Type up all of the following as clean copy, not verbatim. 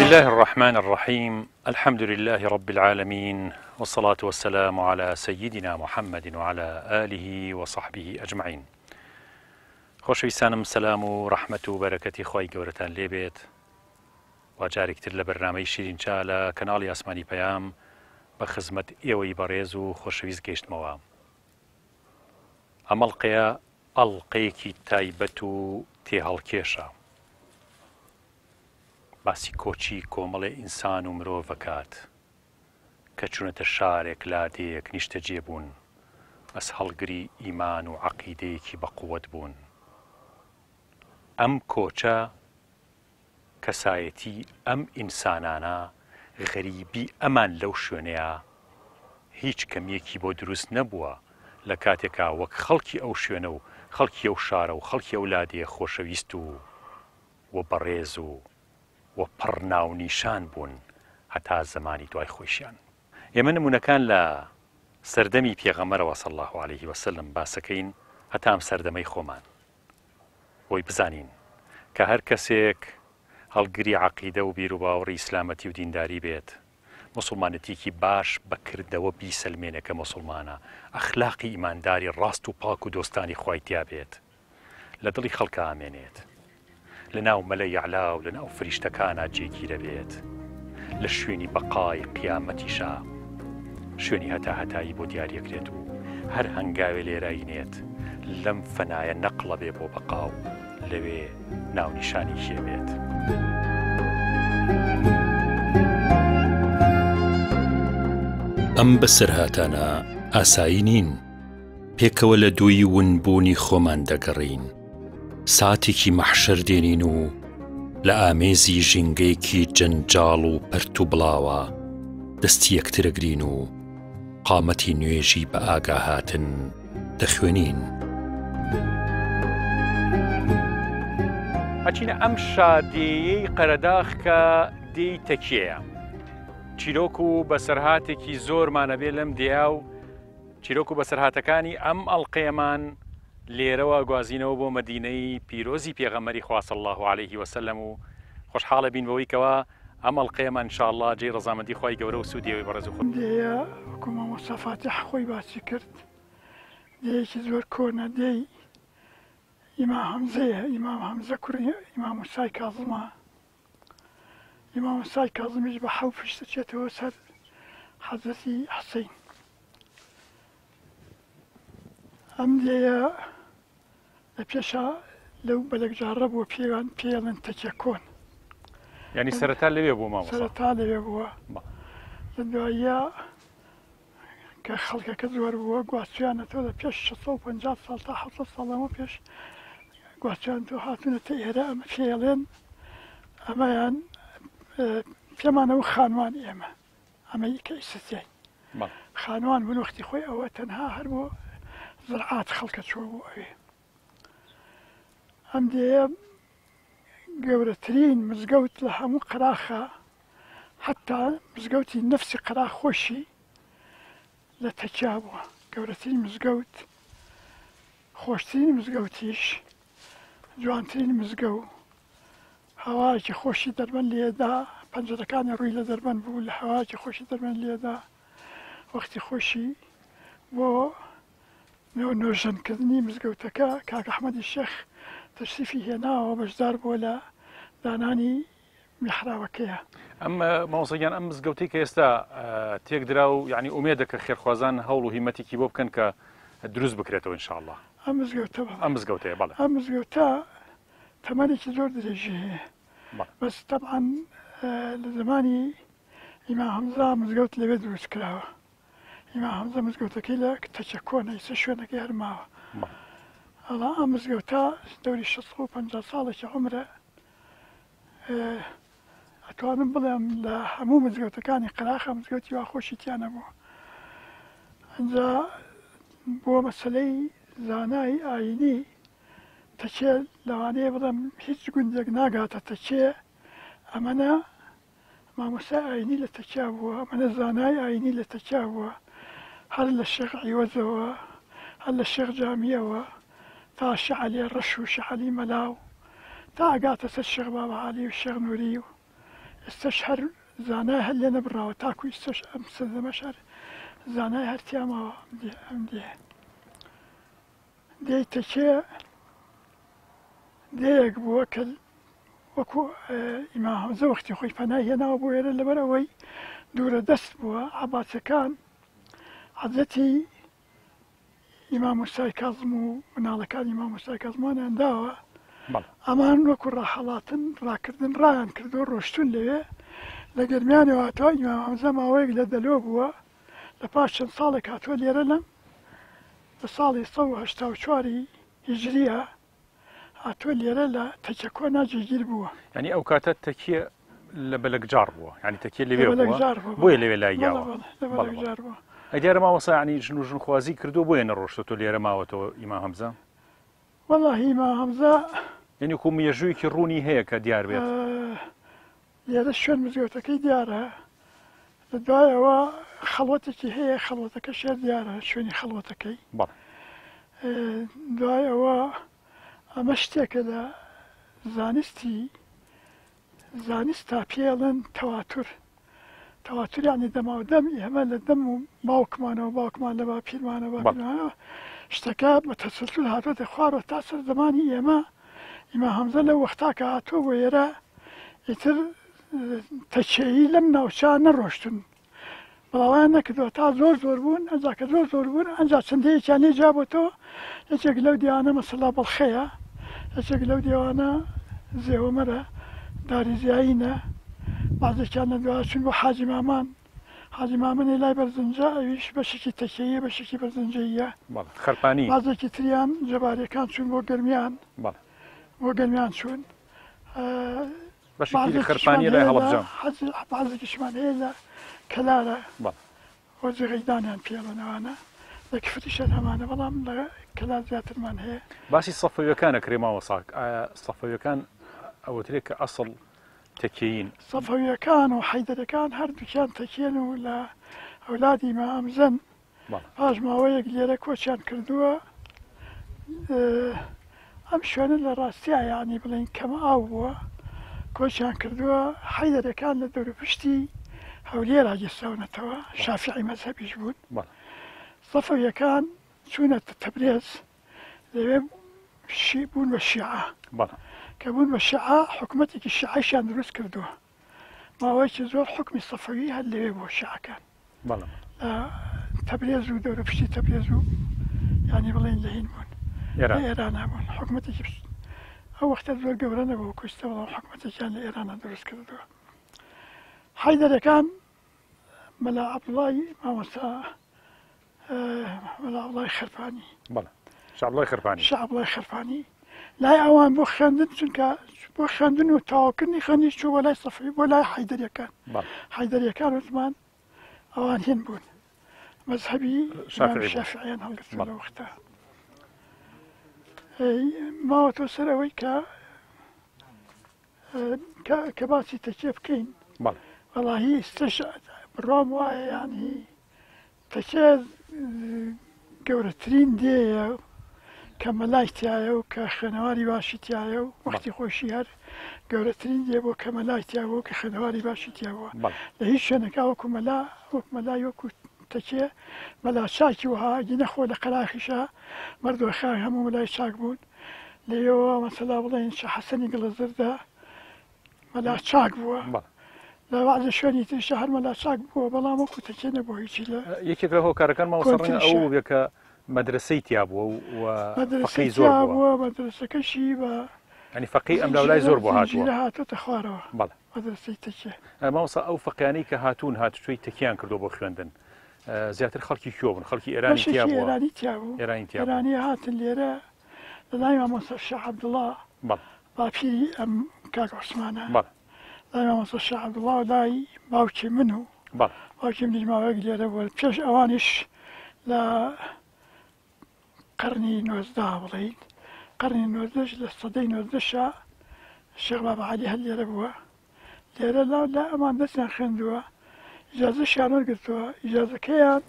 الله الرحمن الرحیم الحمد لله رب العالمین والصلاة والسلام على سيدنا محمد وعلى آله وصحبه أجمعین خۆشەویستانم سەلام و ڕەحمەت و بەرەکەتی خوای گەورەتان لێبێت وا جارێکی تر لە بەرنامەی شیرین چا لە کەناڵی ئاسمانی پەیام بە خزمەت ئێوەی بەڕێز و خۆشەویست گەیشتمەوە ئەم ئەڵقەیە ئەڵقەیەکی تایبەت و تێهەڵکێشە باسی کۆچی کۆمەڵێ ئینسان و مرۆڤ ئەکات کە چونەتە شارێک لادێیەک نیشتەجێ بوون بەس هەڵگری ئیمان و عەقیدەیەکی بەقوەت بوون ئەم کۆچە کەسایەتی ئەم ئینسانانە غەریبی ئەمان لەو شوێنەیا هیچ کەمیەکی بۆ دروست نەبووە لە کاتێکا وەک خەڵکی ئەو شوێنە و خەڵکی ئەو شارە و خەڵکی ئەو لادێیە خۆشەویست و و بەڕێز و و پڕ ناونیشان بوون هەتا زەمانی دوای خۆیشیان. ئێمە نموونەکان لە سەردەمی پێغەمبەرەوە صلی اللە علیه وسلم باسەکەین هەتا ئەم سەردەمەی خۆمان بۆی بزانین کە هەر کەسێک هەڵگری عەقیدە و بیروباوەڕی ئیسلامەتی و دینداری بێت موسڵمانەتیەکی باش بە کردەوە بیسەلمێنێ کە موسڵمانە، ئەخلاقی ئیمانداری ڕاست و پاک و دۆستانی خوای تیا بێت لە دڵی خەڵکا ئەمێنێت، لە ناو مەلەئی ئەعلا و لە ناو فریشتەکانا جێگیرەبێت، لە شوێنی بەقای قیامەتیشا شوێنی هەتاهەتایی بۆ دیاریەکرێت و هەر هەنگاوێ لێرە ئەینێت لەم فەنایە نەقڵەبێ بۆ بەقا و لەوێ ناونیشانی کێ بێت. ئەم بەسەرهاتانە ئاسایی نین، پێکەوە لە دووی ونبوونی خۆمان دەگەڕێین، ساتێکی مەحشەر دێنین و لە ئامێزی ژینگەیەکی جەنجاڵ و پەرت و بڵاوە دەستی یەکترەگرین و قامەتی نوێژی بە ئاگاهاتن دەخوێنین. ئەچینە ئەم شادێیەی قەرەداخ کە دێی تەکیەیە. چیرۆک و بەسەرهاتێکی زۆرمان ئەبێ لەم دێیا و چیرۆک و بەسەرهاتەکانی ئەم ئەڵقەیەمان لێرەوە گوازینەوە بۆ مەدینەی پیرۆزی پێغەمبەری خوا صلی اللە علیه وسلم و خۆشحاڵە بین بەوەی کەوا ئەم ئەڵقەیەمان ان شاء اللە جێی ڕەزامەندی خوای گەورە و سوودی ئەوی بەڕێز و خۆ دێیە وەکو مامۆستا فاتیح خۆی باسی کرد دێیەکی زۆر کۆنە دێی ئیمام هەمزەیە ئیمام هەمزە کوڕی ئیمام موسای کازمە ئیمام موسای کازمیش بە حەو پشت دەچێتەوە سەر حەزرەتی حسین ئەم دێیە لە پێشا لەو بەلەکجاڕە بووە پێیان پێڵێن تەکیە کۆن. یانی سەرەتا لەوێ بووە مامۆستا؟ سەرەتا لەوێ بووە. لە دواییە کە خەڵکەکە زۆر بووە گواستویانەتەوە لە پێش 650 ساڵ تا 700 ساڵ لەمە پێش گواستویانەتەوە هاتوونەتە ئێرە ئەمە پێڵێن ئەمەیان پێمانەوە خانوان ئێمە ئەمەی کە ئیستا تیاین خانوان بوون وەختی خۆی ئەوە تەنها هەر بۆ زرعات خەڵکە چووە بۆ ئەوێ ئەم دێیە گەورەترین مزگەوت لە هەموو قەراخە حتا مزگەوتی نفسی قەراخ خۆشی لە تەکیا بووە گەورەترین مزگەوت خۆشترین مزگەوتیش جوانترین مزگەو هەوایەکی خۆشی دەربەند لێدا، پەنجەرەکانی ڕووی لە دەربەند بوو، لە هەوایەکی خۆشی دەربەند لێدا، وەختی خۆشی بۆ نۆژەنکردنی مزگەوتەکە کاک ئەحمەدی شێخ تەشریفی هێناوە بەشدار بووە لە دانانی میحرابەکەیە. ئەم مامۆستا گیان ئەم مزگەوتەی کە ئێستا تێکدرا و یعنی ئومێدە کە خێرخوازان هەوڵ و هیمەتێکی بۆ بکەن کە دروست بکرێتەوە ان شاء اللە. ئەم مزگەوتە بەڵێ. ئەم مزگەوتەیە بەڵێ. ئەم مزگەوتە تەمەنێکی زۆر درێژی هەیە بەس تەبعەن لە زمانی ئیمام هەمزە مزگەوت لەوێ دروست کراوە ئیمام هەمزە مزگەوتەکەی لە تەکیە کۆنە ئیسە شوێنەکەی هەر ماوە ئەڵا ئەم مزگەوتە دەوری 650 ساڵێکی عمرە ئەتوانم بڵێم لە هەموو مزگەوتەکانی قەراخە مزگەوتی وا خۆشی تیا نەبووە ئەجا بۆ مەسلەی زانای ئاینی تەکێ لەوانەیە بڵێم هیچ گوندێک ناگاتە تەکێ ئەمەنە مامۆستای ئاینی لە تەکیا بووە ئەمەنە زانای ئاینی لە تەکیا بووە هەر لە شێخ عیوەزەوە هەر لە شێخ جامیەوە تا شەعەلی ڕەش و شەعەلی مەلاو تا ئەگاتە سەر شێخ بابە عەلی و شێخ نوری و. ئێستەش هەر زانای هەر لێ نەبڕاوە تاکو ئیستەش ئەم سەردەمەش هەر زانای هەر تیا ماوە ئەم دێ دێی تەکێ دێیەک بووە کە وەکو ئیمام هەمزە وەختی خۆی پەنای هێناوە بۆ ئێرە لەبەر ئەوەی دوورە دەست بووە عەباسەکان عەزەتی ئیمام موسای کازم و مناڵەکانی ئیمام موسای کازمانیان داوە ئەمان وەکو ڕاهەڵاتن ڕاکردن ڕایان کردو ڕۆشتون لەوێ لە گەرمیانەوە هاتووە ئیمام هەمزە ماوەیەک لە دەلۆ بووە لە پاش چەند ساڵێک هاتووە لێرە لەم لە ساڵی 1970 هیجریە هاتووە لێرە لە تەکیە کۆنا جێگیر بووە. یانی ئەو کاتە تەکیە لە بەلەکجاڕ بووە یانی تەکیە لەوێ بووە بۆیە لەوێ لای یاوە لە بەلەکجاڕ بووە. ئەی دیارە مامۆستا یانی ژن و ژنخوازی کردووە بۆیە نەڕۆشتە تۆ لێرە ماوەتەوە ئیمام هەمزە؟ وەڵاهی ئیمام هەمزە یانی کو مێژوویەکی ڕوونی هەیە کە دیار بێت؟ لێرە شوێن مزگەوتەکەی دیارە لە دوایەوە خەڵوەتێکی هەیە خەڵوەتەکەش هەر دیارە شوێنی خەڵوەتەکەی دوای ئەوە ئەمە شتێکە لە زانستی زانست تا پێڵن تەواتر تەواتر یعنی دەماودەم ئێمە لە دەم و باوکمانەوە باوکمان لە باپیرمانە باپیرمانەوە شتەکە بە تەسەلسول هاتۆتە خوارەوە تا سەر زمانی ئێمە ئیمام هەمزە لەو وەختا کە هاتووە بۆ ئێرە ئیتر تەکێیی لەم ناوچە نەڕۆشتن بڵاویان نەکردەوە تا زۆر زۆر بوون ئەجا کە زۆر زۆر بوون ئەجا چەندەیەکیان لێ جیابۆتەوە یەکێک لەو دیوانە مەسەلا بەڵخەیە یەکێک لەو دیوانە زێوەمەرە داری زیایینە بازێکیان لە دوا چون بۆ حاجی مامان حاجی مامنی لای بەرزنجە ئەویش بەشێکی تەکێیە بەشێکی بەرزنجەیە خەرپانی بازێکی تریان جەبارەکان چوون بۆ گەرمیان بۆ گەرمیان چوون بەشێکی خەرپانی لای هەڵەبجە بازێکیشمان هەیە لە کەلارە وەزی غەیدانیان پێڵەنەوانە لە کفریشە هەمانە بەڵام لە کەلار زیاترمان هەیە. باسی سەفەویەکان ئەکرێ مامۆستا ئایا سەفەویەکان ئەوترێ کە ئەسڵ تەکیەیین؟ سەفەویەکان و حەیدەرەکان هەردووکیان تەکیەن و لە ئەولادی مامزەن پاش ماوەیەک لێرە کۆچیان کردووە ئەم شوێنە لە ڕاستیا یانی بڵێین کەمە ئاو بووە کۆچیان کردووە حەیدەرەکان لە دەوروپشتی هەولێرا گیرساونەتەوە شافعی مەزهەبیش بوون سەفەویەکان چوونەتە تەبرێز لەوێ شی بوون بە شیعە کە بوون بە شیعە حکوومەتێکی شیعەشیان دروست کردووە ماوەیەکی زۆر حوکمی سەفەوی هەر لەوێ بووە شیعەکان بەڵێ لە تەبرێز و دەورە پشتی تەبرێز و یانی بڵێن لە هین بوون ئێران لە ئێران هەبوون حکوومەتێکی ئەو وەختە زۆر گەورە نەبوو کوشتە بەڵام حکوومەتێکیان لە ئێرانە دروست کردووە حەیدەرەکان مەلا عەبدوڵای مامۆستا مەلا عەبدوڵای خەرپانی بەڵێ شەعبڵای خەرپانی شەعبڵای خەرپانی لای ئەوان بۆ خوێندن چونکە بۆ خوێندن و تەواوکردنی خوێندنیش چوو بۆ لای سەفەوی بۆ لای حەیدەریەکان حەیدەریەکان وتمان ئەوان هین بوون مەزهەبی شافعیان هەڵگرتووە لە وەختە ماوەتەوە سەر ئەوەی کە کە باسی تەکیە بکەین وەڵاهی ئێستش بڕوام وایە یانی تەکیە گەورەترین دێیە کە مەلای تایە و کە خوێنەواری باشی تایە و وەختی خۆشی هەر گەورەترین دێ بۆ کە مەلای تیا بوو کە خوێنەواری باشی تیا بووە لە هیچ شوێنەکە وەکو مەلا وەک مەلای وەکو تەکیە مەلا چاکی وەها ئەگینە خۆ لە قەراخیشا مەردۆخان هەموو مەلای چاک بوون لەوێوە مەسەلا بڵێین شە حەسەنی گڵەزەردە مەلا چاک بووە لە بەعزە شوێنی تریشا هەر مەلا چاک بووە بەڵام وەکو تەکیە نەبووە هیچی لە یەکێک لە هۆکارەکان مامۆستا ڕەنگە ئەوە بووبێ کە مەدرەسەی تیا بووە و مەدرەسەی فەقێی زۆر تیا بووە بووە مەدرەسەکەشی بە یانی فەقێی ئەملاولای زۆر بۆ هاتووە زنجیرە هاتۆتە خوارەوە بەڵێ مەدرەسەی تەکیە. مامۆستا ئەو فەقێیانەی کە هاتوون هاتوچۆی تەکیەیان کردووە بۆ خوێندن زیاتر خەڵکی کوێ بوون خەڵکی ئێرانی تیا بەشێکی بووە ئێرانی تیا بوو ئێرانی تیا بوو ئێرانی هاتن لێرە لە لای مامۆستا شێخ عەبدوڵا بەڵێ باپیری ئەم کاک عوسمانە بەڵێ لای مامۆستا شێخ عەبدوڵا و لای باوکی من و بەڵێ باوکی منیش ماوەیەک لێرە بووە پێش ئەوانیش لە قەرنی 19 بڵێین قەرنی نۆزدەش لە سەدەی نۆزدەشا شێخ بابا عەلی هەر لێرە بووە لێرە لا لە ئەمان دەستیان خوێندووە ئیجازەشیان وەرگرتووە ئیجازەکەیان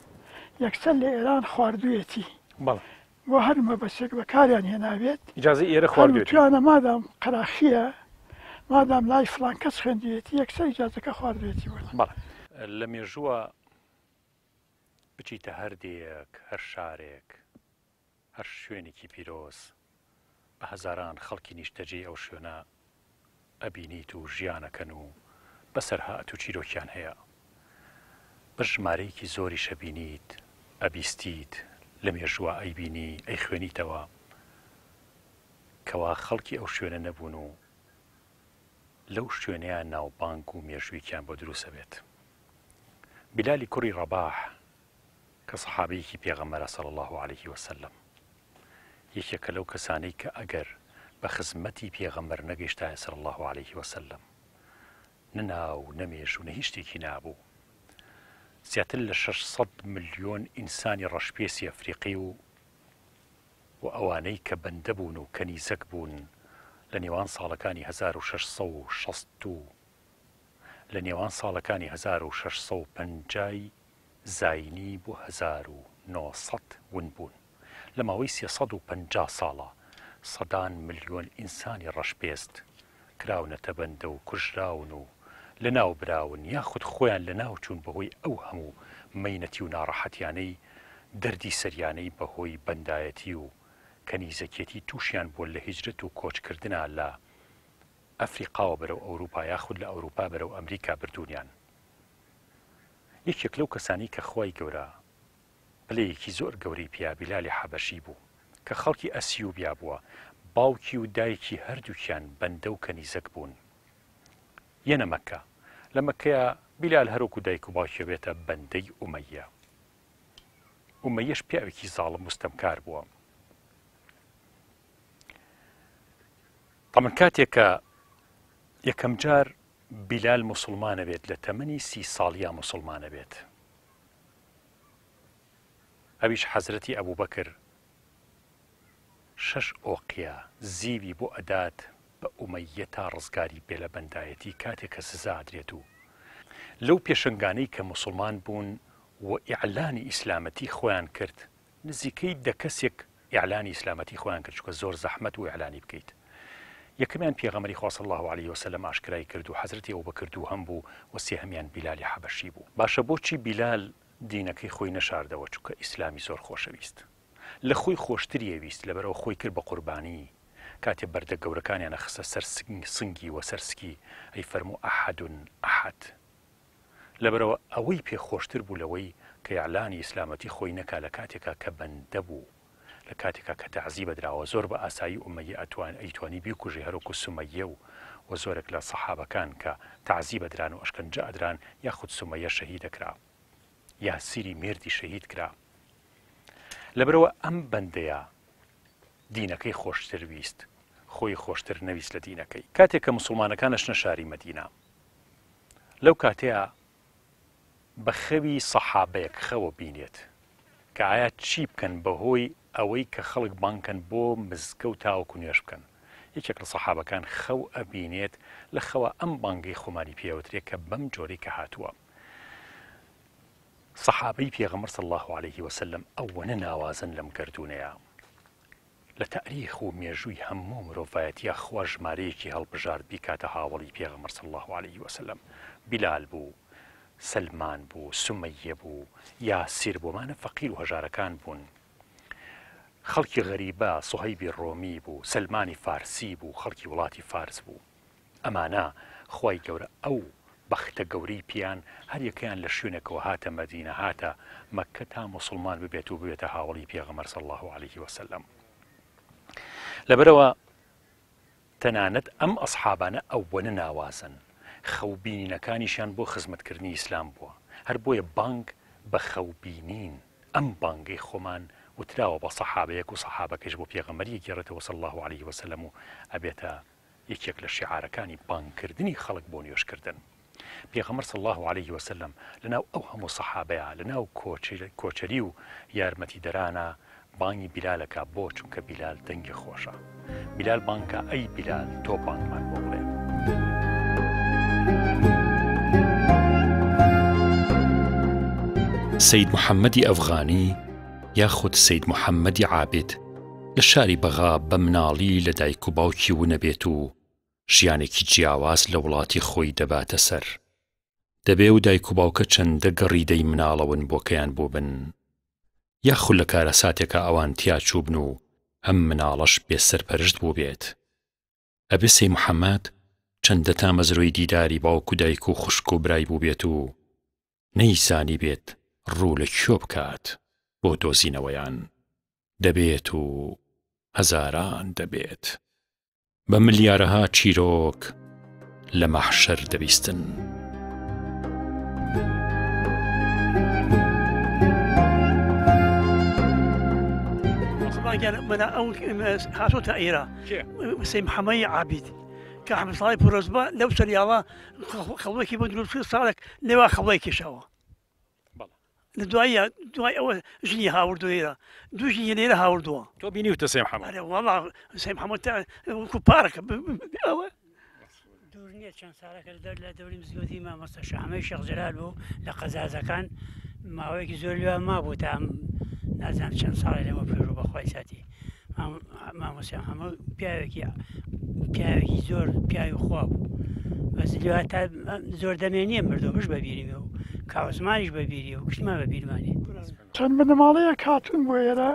یەکسەر لە ئێران خواردوویەتی بەڵێ بۆ هەر مەبەستێک بەکاریان هێنابێت ئیجازەی ئێرە هەر خواردوێتی وتویانە مادام قەراخییە. مادام لای فڵان کەس خوێندویەتی یەکسەر ئیجازەکە خواردوێتی بۆ بەڵێ لە مێژووە بچیتە هەر دێیەک، هەر شارێک، هەر شوێنێکی پیرۆز، بە هەزاران خەڵکی نیشتەجێی ئەو شوێنە ئەبینیت و ژیانەکەن و بەسەرهات و چیرۆکیان هەیە. بە ژمارەیەکی زۆریش ئەبینیت، ئەبیستیت، لە مێژووە ئەیبینی، ئەیخوێنیتەوە کەوا خەڵکی ئەو شوێنە نەبوون و لەو شوێنەیا ناوبانگ و مێژوویەکیان بۆ دروست ئەبێت. بیلالی کوڕی ڕەباح کە سەحابەیەکی پێغەمبەرە صلی اللە علیه وسلم یەکێکە لەو کەسانەی کە ئەگەر بە خزمەتی پێغەمبەر نەگەیشتایە صلی اللە علیه وسلم نە ناو نە مێژوو نە هیچ شتێکی نابوو. زیاتر لە 600 ملیۆن ئینسانی ڕەشپێسی ئەفریقی و و ئەوانەی کە بەندە بوون و کەنیزەک بوون لە نێوان ساڵەکانی 1660 و لە نێوان ساڵەکانی 1650 ی زاینی بۆ 1900 ون بوون. لە ماوەی 350 ساڵا سەدان ملیۆن ئینسانی ڕەشپێست کراونەتە بەندە و کوژراون و لەناو براون یاخود خۆیان لەناو چوون بەهۆی ئەو هەموو مەینەتی و ناڕەحەتیانەی دەردی سەریانەی بەهۆی بەندایەتی و کەنیزەکێتی تووشیان بووە لە هیجرەت و کۆچکردنا لە ئەفریقاوە بەرەو ئەوروپا یاخود لە ئەوروپا بەرەو ئەمریکا بردوونیان. یەکێک لەو کەسانەی کە خوای گەورە پلەیەکی زۆر گەورەی پیا بیلالی حەبەشی بوو کە خەڵکی ئەسیوبیا بووە، باوکی و دایکی هەردووکیان بەندە و کەنیزەک بوون. یەنە مەککە. لە مەککەیا بیلال هەروەکو دایک و باوکی ئەبێتە بەندەی ئومەیە. ئومەیەش پیاوێکی زاڵم و ستەمکار بووە. تەمەن کاتێک کە یەکەم جار بیلال موسڵمانە بێت لە تەمەنی سی ساڵیا موسڵمانە بێت. ئەویش حەزرەتی ئەبوبەکر شەش ئۆقیە زیوی بۆ ئەدات بە ئومەییە تا ڕزگاری بێ لە بەندایەتی کاتێ کە سزا ئەدرێت و لەو پێشەنگانەی کە موسڵمان بوون و ئیعلانی ئیسلامەتی خۆیان کرد نزیکەی دە کەسێک ئیعلانی ئیسلامەتی خۆیان کرد چونکە زۆر زەحمەت بوو ئیعلانی بکەیت یەکەمیان پێغەمبەری خوا صلی اللە علیه وسلم ئاشکرای کرد و حەزرەتی ئەبوبەکر دووهەم بوو و سێهەمیان بیلالی حەبەشی بوو. باشە بۆچی بیلال دینەکەی خۆی نەشاردەوە چونکە ئیسلامی زۆر خۆشەویست لە خۆی خۆشتری ئەویست لەبەرئەوە خۆی کرد بە قوربانی کاتێ بەردە گەورەکانیان ئەخستە سەر سنگی وە سەر سکی ئەی فەرموو ئەحەد ئەحەد لەبەرئەوە ئەوەی پێ خۆشتر بوو لەوەی کە ئیعلانی ئیسلامەتی خۆی نەکا لە کاتێکا کە بەندە بوو لە کاتێکا کە تەعزیب ئەدراوە زۆر بە ئاسایی ئومەیە ئەتوان ئەیتوانی بیکوژێ هەروەکو سومەیە و و زۆرێک لە سەحابەکان کە تەعزیب ئەدران و ئەشکەنجە ئەدران یاخود سومەیە شەهید ئەکرا یاسیری مێردی شەهید کرا لەبەرئەوە ئەم بەندەیە دینەکەی خۆشتر ویست خۆی خۆشتر نەویست لە دینەکەی کاتێک کە موسڵمانەکان ئەچنە شاری مەدینە لەو کاتەیا بە خەوی سەحابەیەک خەوە بینێت کە ئایا چی بکەن بەهۆی ئەوەی کە خەڵک بانگ کەن بۆ مزگەوت تاوەکو نوێژ بکەن یەکێک لە سەحابەکان خەو ئەبینێت لە خەوا ئەم بانگەی خۆمانی پێوترێ کە بەم جۆرەی کە هاتووە سەحابەی پێغەمبەر صلی اللە علیه وسلم ئەوەنە ناوازەن لەم گەردوونەیا لە تاریخ و مێژووی هەموو مرۆڤایەتیا خوا ژمارەیەکی هەڵبژارد بیکاتە هاوەڵی پێغەمبەر صلی اللە علیه وسلم بیلال بوو سەلمان بوو سومەیە بوو یاسیر بوو ئەمانە فەقیر و هەژارەکان بوون خەڵکی غەریبە سوهەیبی ڕۆمی بوو سەلمانی فارسی بوو خەڵکی وڵاتی فارس بوو ئەمانە خوای گەورە ئەو بەختە گەورەی پێیان هەر یەکەیان لە شوێنێکەوە هاتە مەدینە هاتە مەککە تا موسڵمان ببێت و ببێتە هاوەڵی پێغەمبەر صلی اللە علیه وسلم لەبەرئەوە تەنانەت ئەم ئەسحابانە ئەوەنە ناوازەن خەو بینینەکانیشیان بۆ خزمەتکردنی ئیسلام بووە هەر بۆیە بانگ بە خەو بینین ئەم بانگەی خۆمان وتراوە بە سەحابەیەک و سەحابەکەیش بۆ پێغەمبەری ئەگێڕێتەوە صلی اللە علیه وسلم و ئەبێتە یەکێک لە شیعارەکانی بانگکردنی خەڵک بۆ نوێژکردن. پێغەمبەر صلی اللە علیه وسلم لەناو ئەو هەموو سەحابەیا لەناو کۆچەری و یارمەتیدەرانا بانگی بیلال ئەکا بۆ؟ چونکە بیلال دەنگی خۆشە. بیلال بانگ کا ئەی بیلال تۆ بانگمان بۆ بڵێ. سەید محەممەدی ئەفغانی یاخود سەید محەممەدی عابد لە شاری بەغا بە مناڵی لە دایک و باوکی ونەبێت و. ژیانێکی جیاواز لە وڵاتی خۆی دەباتە سەر. دەبێ ئەو دایک و باوکە چەندە گەڕیدەی مناڵە ونبووەکەیان بووبن، یاخود لە کارەساتێکا ئەوان تیا چووبن و ئەم مناڵەش بێ سەرپەرشت بووبێت. ئەبێ سەی محەمەد چەندە تامەزرۆی دیداری باوک و دایک و خوشک و برای بووبێت و نەیزانیبێت ڕوو لە کوێ بکات بۆ دۆزینەوەیان. دەبێت و هەزاران دەبێت. بە ملیارەها چیرۆک لە مەحشەر دەبیستن. هاتۆتە ئێرە سەی محەممەی عابید کە حەمە ساڵی پرۆزبە لەو سەریاوە خەڵێکی بۆ دروست ساڵێک لێوا خەڵی کێشاوە لە دوایە دوای ئەوە ژنی هاوردو ئێرە دوو ژنی لێرە هاوردووە تۆ بینیوتە سەی محەممەد ئەرێ وەڵا سەی محەممەد تا وەکو پارەکە ئەوە دوور نییە چەند ساڵێکە لە لە دەوری مزگەوتی مامۆستا شەحمەی شێخ جەلال بوو لە قەزازەکان ماوەیەکی زۆر لێ مابوو تا نازانم چەند ساڵی لەمە پێش بوو بەخوای ساتی مامۆستا هەموو پیاوێکی پیاوێکی زۆر پیاوی خوا بوو بەس لێ تا زۆر دەمێ نییە مردووە مش بەبیری و کاوەزمانیش بەبیری و گشتمان بەبیرمانی چەند بنەماڵەیەک هاتوون بۆ ئێرە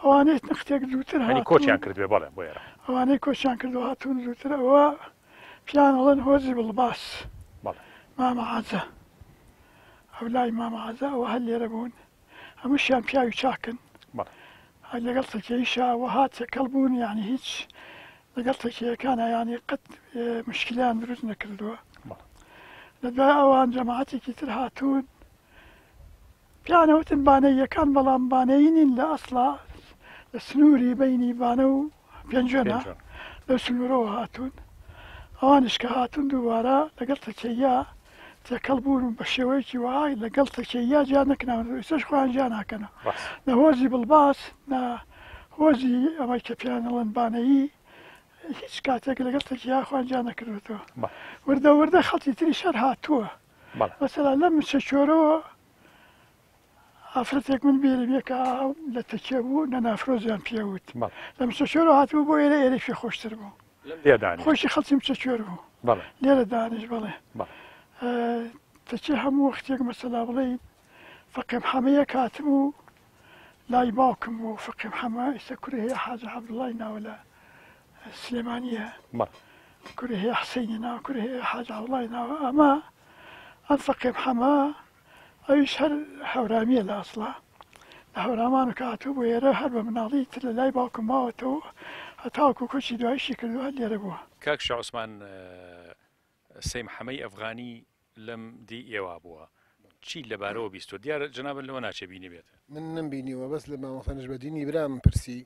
ئەوانەی نەختێک زووتر هاتوون کۆچیان کردوێ بەڵێ بۆ ئێرە ئەوانەی کۆچیان کردو هاتوون زووتر ئەوە پیان ئەڵێن هۆزی بڵباس مامە عەزە ئەو لای مامە عەزە ئەوە هەر لێرە بوون هەمووشیان پیاوی چاکن لەگەڵ تەکیەیشا وەها تێکەڵ بوون یعنی هیچ لەگەڵ تەکیەکانە یعنی قەت مشکلیان دروست نەکردووە لە دوای ئەوان جەماعەتێکی تر هاتوون پیانەوتن بانەییەکان بەڵام بانەیی نین لە ئەسڵا لە سنووری بینی بانە و پێنجوێنە لەو سنوورەوە هاتوون ئەوانیش کە هاتوون دووبارە لەگەڵ تەکیە تێکەڵ بوون و بە شێوەیەکی وەها لەگەڵ تەکیە جیا نەکراون ئێستاش خۆیان جیا ناکەنەوە نە هۆزی بڵباس نە هۆزی ئەوەی کە پێیان ئەڵێن بانەیی هیچ کاتێک لەگەڵ تەکیە خۆیان جیا نەکردوێتەوە وردە وردە خەڵکی تریش هەر هاتووە مەسەلا لەم مچەکۆرەوە ئافرەتێک من بیرم یە کە لە تەکیە بوو نەنافرۆزیان پێوت لە مچەکۆرەوە هاتبوو بۆ ئێرە ئێرەی پێ خۆشتر بوو خۆشی خەڵکی مچەکۆر بوو لێرە دانیش بەڵێ تەکیە هەموو وەختێک مەسەلا بڵێین فەقێ محەمەیەک هاتبوو لای باوکم بوو فەقێ محەمە ئێستا کوڕی هەیە حاجی عەبدوڵای ناوە لە سلێمانیە کوڕی هەیە حسینی ناوە کوڕی هەیە حاج عەبدوڵای ناوە ئەمە ئەم فەقێ محەمە ئەویش هەر هەورامیە لە ئەسڵا لە هەورامان و کە هاتوو بۆ ئێرە هەر بە مناڵی تر لە لای باوکم ماوەتەوە هەتاوەکو کۆچی دوایشی کردووە هەر لێرە بووە. کاک شێخ عوسمان سەی محەمەی ئەفغانی لەم دێی ئێوە بووە چیت لە بارەوە بیستوە دیارە جەنابت لەوە ناچێ بینیبێت. من نەمبینیوە بەس لە مامۆستا نەجمەدینی برام پرسی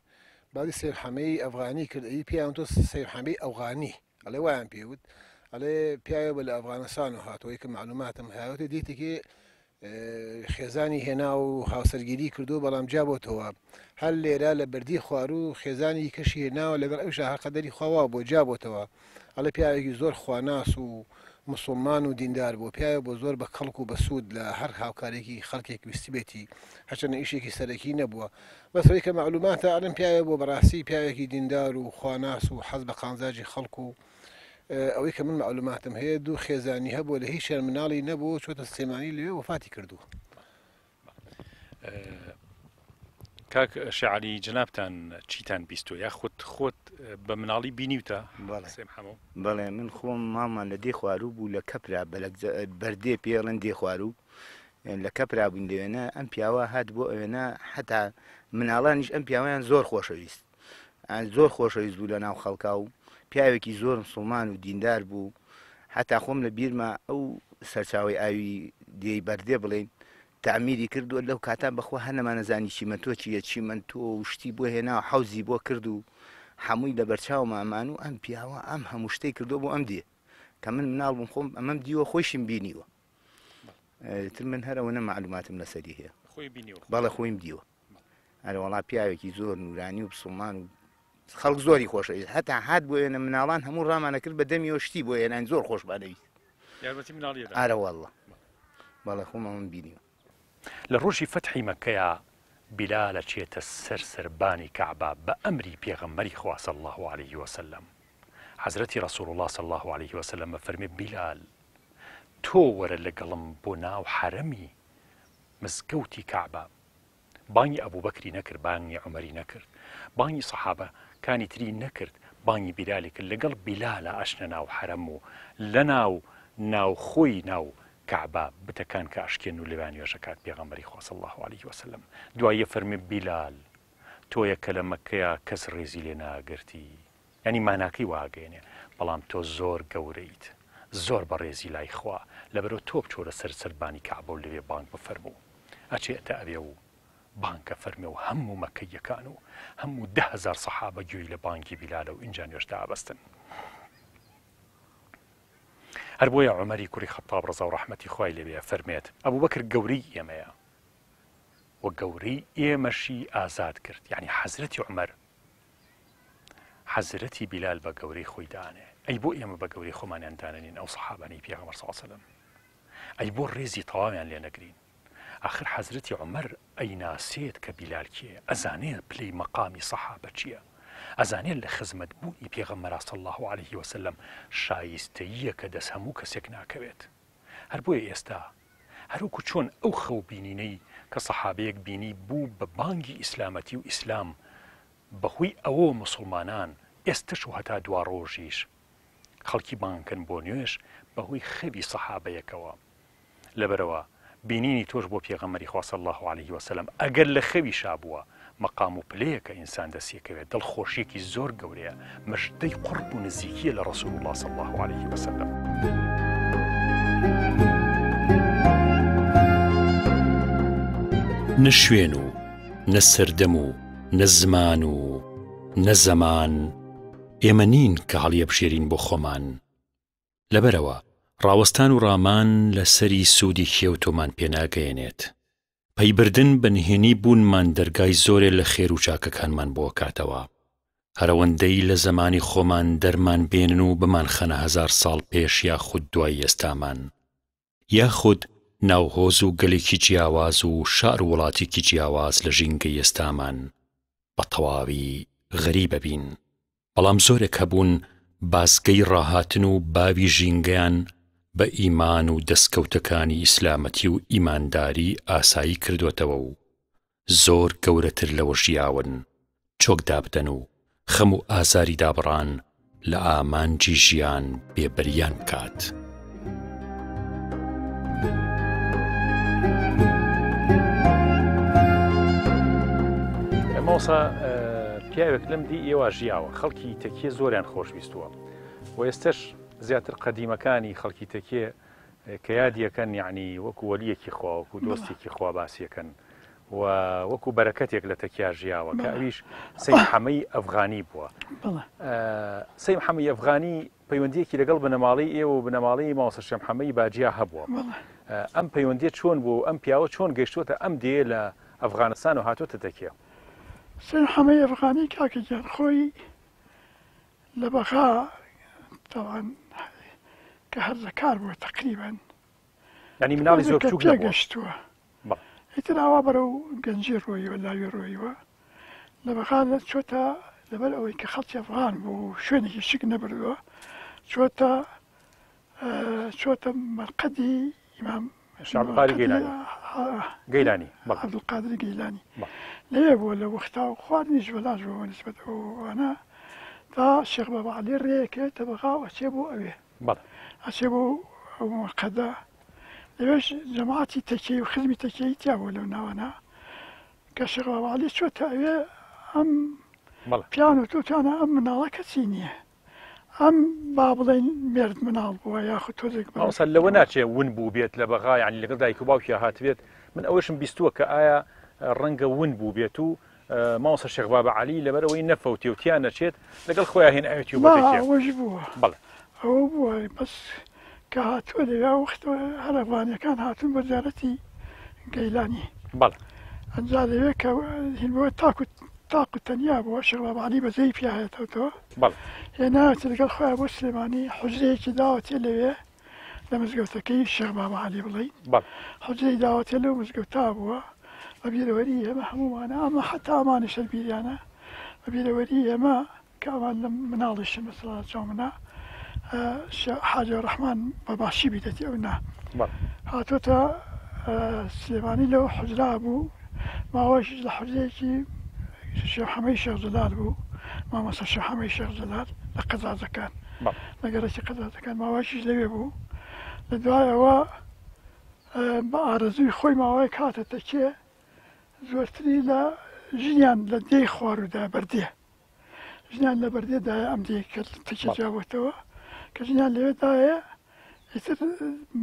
باسی سەید حەمەی ئەفغانی کرد ئەی پێیان وتوە سەید حەمەی ئەوغانی ئەڵێ وایان پێ وت ئەڵێ پیاوێ بە لە ئەفغانستانەوە هاتووە یەکە معلوماتم هەیە وتێ دیتێکی خێزانی هێنا و هاوسەرگیری کردو بەڵام جیابۆتەوە هەر لێرە لە بەردی خواروو خێزانی کەشی هێناوە لەگەڵ ئەویشا هەر قەدەری خوا وا بووە جیابۆتەوە ئەڵێ پیاوێکی زۆر خواناس و مسوڵمان و دیندار بووە پیاوێ بۆ زۆر بە کەڵک و بە سوود لە هەر هاوکارێکی خەڵکێک ویستبێتی هەرچەنە ئیشێکی سەرەکی نەبووە بەس ئەوەی کە مەعلوماتە ئەڵێم پیاوێ بووە بەڕاستی پیاوێکی دیندار و خواناس و حەز بە قانزاجی خەڵک و ئەوەی کە من مەعلوماتم هەیە دوو خێزانی هەبووە لە هیچیان مناڵی نەبووە چۆتە سلێمانی لەوێ وەفاتی کردووە. کاک شێعەلی جەنابتان چیتان بیستوە یاخود خۆت بە مناڵی بینیوتە بەڵێ من خۆم ماڵمان لە دێ خواروو بوو لە کەپرا بەردێ پێڵێن دێ خواروو لە کەپرا بووین لەوێنە ئەم پیاوە هات بۆ ئەوێنە حتا مناڵانیش ئەم پیاوەیان زۆر خۆشەویست زۆر خۆشەویست بوو لە ناو خەڵکا و پیاوێکی زۆر مسوڵمان و دیندار بوو حتا خۆم لە بیرمە ئەو سەرچاوی ئاوی دێی بەردێ بڵین تەعمیری کردووە لەو کاتە بەخوا هەر نەمانەزانی چیمەنتۆ چییە چیمەنتۆ و شتی بۆ هێنا و حەوزی بۆ کرد و حەمووی لەبەرچاوما ئەمان و ئەم پیاوە ئەم هەموو شتەی کردووە بۆ ئەم دێ کە من مناڵ بووم خۆم ئەمەم دیوە خۆیشیم بینیوە تر من هەر ئەوەنە معلوماتم لەسەری هەیە خۆی بینیوە بەڵێ خۆیم دیوە ئەرێ وەڵا پیاوێکی زۆر نورانی و بسڵمان و خەڵک زۆری خۆشەویست هەتا هات بۆ ئێنە مناڵان هەموو ڕامانە کرد بە دەمیەوە شتی بۆ ئێنان زۆر خۆشمانەویست یارمەتی مناڵی ئەدا. ئارە واللە بەڵێ خۆم ئەمەم بینیوە. لە ڕۆژی فەتحی مەککەیا بیلال ئەچێتە سەر سەربانی کەعبە بە ئەمری پێغەمبەری خوا صلی اللە علیه وسلم. حەزرەتی ڕەسوڵ اللە صلی اللە علیه وسلم ئەفەرمێ بیلال تۆ وەرە لەگەڵم بۆ ناو حەرەمی مزگەوتی کەعبە بانگی ئەبوبەکری نەکرد بانگی عومەری نەکرد بانگی سەحابە کانی تری نەکرد بانگی بیلالی کرد لەگەڵ بیلالا ئەچنە ناو حەرەم و لەناو ناوخۆی ناو کەعبە بتەکان کە ئەشکێن و لەوێ نوێژەکات پێغەمبەری خوا صلی اللە علیه وسلم دواییە فەرمی بیلال تۆیە کە لە مەککەیا کەس ڕێزی لێ ناگرتی یانی ماناکەی وا ئەگەیەنێ بەڵام تۆ زۆر گەورەیت زۆر بەڕێزی لای خوا لەبەرئەوە تۆ بچۆرە سەر سەربانی کەعبە و لەوێ بانگ بفەرموو ئەچێتە ئەوێ و بانگ ئەفەرمێ و هەموو مەکەییەکان و هەموو 10,000 سەحابە گوێی لە بانگی بیلالە و ئینجا نوێژ دائەبەستن. هەر بۆیە عومەری کوڕی خەتاب ڕەزا و ڕەحمەتی خوای لێ بێ ئەفەرمێت ئەبوبەکر گەورەی ئێمەیە و گەورەی ئێمەشی ئازاد کرد یعنی حەزرەتی عومەر حەزرەتی بیلال بە گەورەی خۆی دانێ ئەی بۆ ئێمە بە گەورەی خۆمانیان دانەنین ئەو سەحابانەی پێغەمبەر صلی الله علیه وسلم ئەی بۆ ڕێزی تەواویان لێ نەگرین ئاخر حەزرەتی عومەر ئەیناسێت کە بیلال کێیە ئەزانێ پلەی مەقامی سەحابە چییە ئەزانێت لە خزمەت بوونی پێغەمبەرا صلی الله علیه وسلم شایستەییە کە دەست هەموو کەسێک ناکەوێت هەر بۆیە ئێستا هەروەکو چۆن ئەو خەو بینینەی کە سەحابەیەک بینی بوو بە بانگی ئیسلامەتی و ئیسلام بەهۆی ئەوەوە موسڵمانان ئێستەش و هەتا دواڕۆژیش خەڵکی بانگکەن بۆ نوێژ بەهۆی خەوی سەحابەیەکەوە لەبەرئەوە بینینی تۆش بۆ پێغەمبەری خوا صلی اللە علیه وسلم ئەگەر لە خەویشا بووە مەقام و پلەیەکە ئینسان دەستیەکەوێت دڵخۆشیەکی زۆر گەورەیە مژدەی قوڕب و نزیکیە لە ڕسول اللە صلی اللە علیه وسلم. نە شوێن و نە سەردەم و نە زمان و نە زەمان ئێمە نین کە هەڵیەبژێرین بۆ خۆمان، لەبەرئەوە ڕاوەستان و ڕامان لە سەری سوودێکی ئەوتۆمان پێ ناگەیەنێت. پەیبردن بە نهێنی بوونمان دەرگای زۆرێ لە خێر و چاکەکانمان بۆ ئەکاتەوە. هەرئەوەندەی لە زەمانی خۆمان دەرمان بێنن و بمانخەنە هەزار ساڵ پێش یاخود دوای ئێستامان. یاخود ناو هۆز و گەلێکی جیاواز و شار و وڵاتێکی جیاواز لە ژینگەی ئێستامان بە تەواوی غەریب ئەبین. بەڵام زۆرێک هەبوون بازگەی ڕاهاتن و باوی ژینگەیان بە ئیمان و دەسکەوتەکانی ئیسلامەتی و ئیمانداری ئاسایی کردۆتەوە و زۆر گەورەتر لەوە ژیاون چۆک دابدەن و خەم و ئازاری دابڕان لە ئامانجی ژیان بێبەریان بکات. مامۆستا پیاوێک لەم دی ئێوە ژیاوە خەڵکی تەکیە زۆریان خۆشویستووە و ئێستش زیاتر قەدیمەکانی خەڵکی تەکیە کە یادیەکەن یعنی وەکو وەلیەکی خوا وەکو دۆستێکی خوا باسیەکەن و وەکو بەرەکەتێک لە تەکیا ژیاوە کە ئەویش سەی حەمەی ئەفغانی بووە سەی حەمەی ئەفغانی پەیوەندیەکی لەگەڵ بنەماڵەی ئێوە و بنەماڵەی مامۆستا شێخ محەمەدی باجیا هەبووە. ئەم پەیوەندیە چۆن بووە و ئەم پیاوە چۆن گەیشتووەتە ئەم دێیە لە ئەفغانستان و هاتووەتە تەکیە؟ سەید حەمەی ئەفغانی کاکە گیان خۆی لە بەغا تەوان کە هەرزەکار بووە تەقریبەن یانی مناڵی زۆر بچووک نەبووە پێگەشتووە ئیتر ئاوا بەرەو گەنجی ڕۆیوە لاوی ڕۆیوە لە بەغا لە چۆتە لەبەر ئەوەی کە خەڵکی ئەفغان بوو شوێنێکی شک نەبردووە چۆتە چۆتە مەرقەدی ئیمام شعبقاری گەیلانی گەیلانی عەبدولقادری گەیلانی لەوێ بووە لە وەختا و خواردنیش بەلاش بووە نسبەت ئەوانە تا شێخ بابا عەلی ڕێیەکەوێتە بەغا و ئەچێ بۆ ئەوێ ئەچێ بۆ ئەو مەرقەدە لەوێش جەماعەتی تەکیەی و خزمی تەکیەی تیا بووە لەو ناوانە کە شێخ بابا عەلی چۆتە ئەوێ ئەم پیان و توتانە ئەم مناڵە کەسی نییە ئەم با بڵێن مێرد مناڵ بووە یاخود تۆزێک مامۆستا لەوە ناچێ ون بوو بێت لە بەغا یانی لەگەڵ دایک و باوکیا هاتبێت من ئەوەشم بیستووە کە ئایا ڕەنگە ون بوو بێت و مامۆستا شێخ بابە عەلی لەبەرئەوەی نەفەوتێ و تیا نەچێت لەگەڵ خۆیا هێناوێتی و بۆتە کێ ئەوەش بووە بەڵێ ئەوە بووە بەس کە هاتووە لەوێ وەخت هەر ئەفغانیەکان هاتوون بۆ زیارەتی گەیلانی بەڵێ ئەنجا لەوێ کە هین بووە تاکو تاق و تەنیا بووە شێخ بابا عەلی بەزەی پیا هێتەوە بەڵێ هێناوێتی لەگەڵ خۆیان بۆ سلێمانی حوجرەیەکی داوەتێ لەوێ لە مزگەوتەکەی شێخ بابا عەلی بڵێین بەڵێ حوجرەی داوەتێ لەو مزگەوتا بووە بە بیرەوەری ئێمە هەموومانە ئەمە حەتا ئەمانیش هەر بیریانە بە بیرەوەری ئێمە. کە ئەوان لە مناڵیشن مەسەڵا چاو منا حاجی ڕەحمان بە باشی بیرێتی ئەو نا هاتۆتە سلێمانی لەو حجرا بوو ماوەیەکیش لە حجرەیەکی شێخ حەمەی شێخ جەلال بوو مامۆستا شێخ حەمەی شێخ جەلال لە قەزازەکان لە گەڕەکی قەزازەکان ماوەیەکیش لەوێ بوو لە دوایەوە بە ئارەزووی خۆی ماوەیەک هاتە تەکێ زۆرتری لە ژنیان لە دێی خوارودا بەردێ ژنیان لە بەردێ دایە ئەم دێ کە تەکێ جیابۆتەوە کە ژنیان لەوێ دایە ئیتر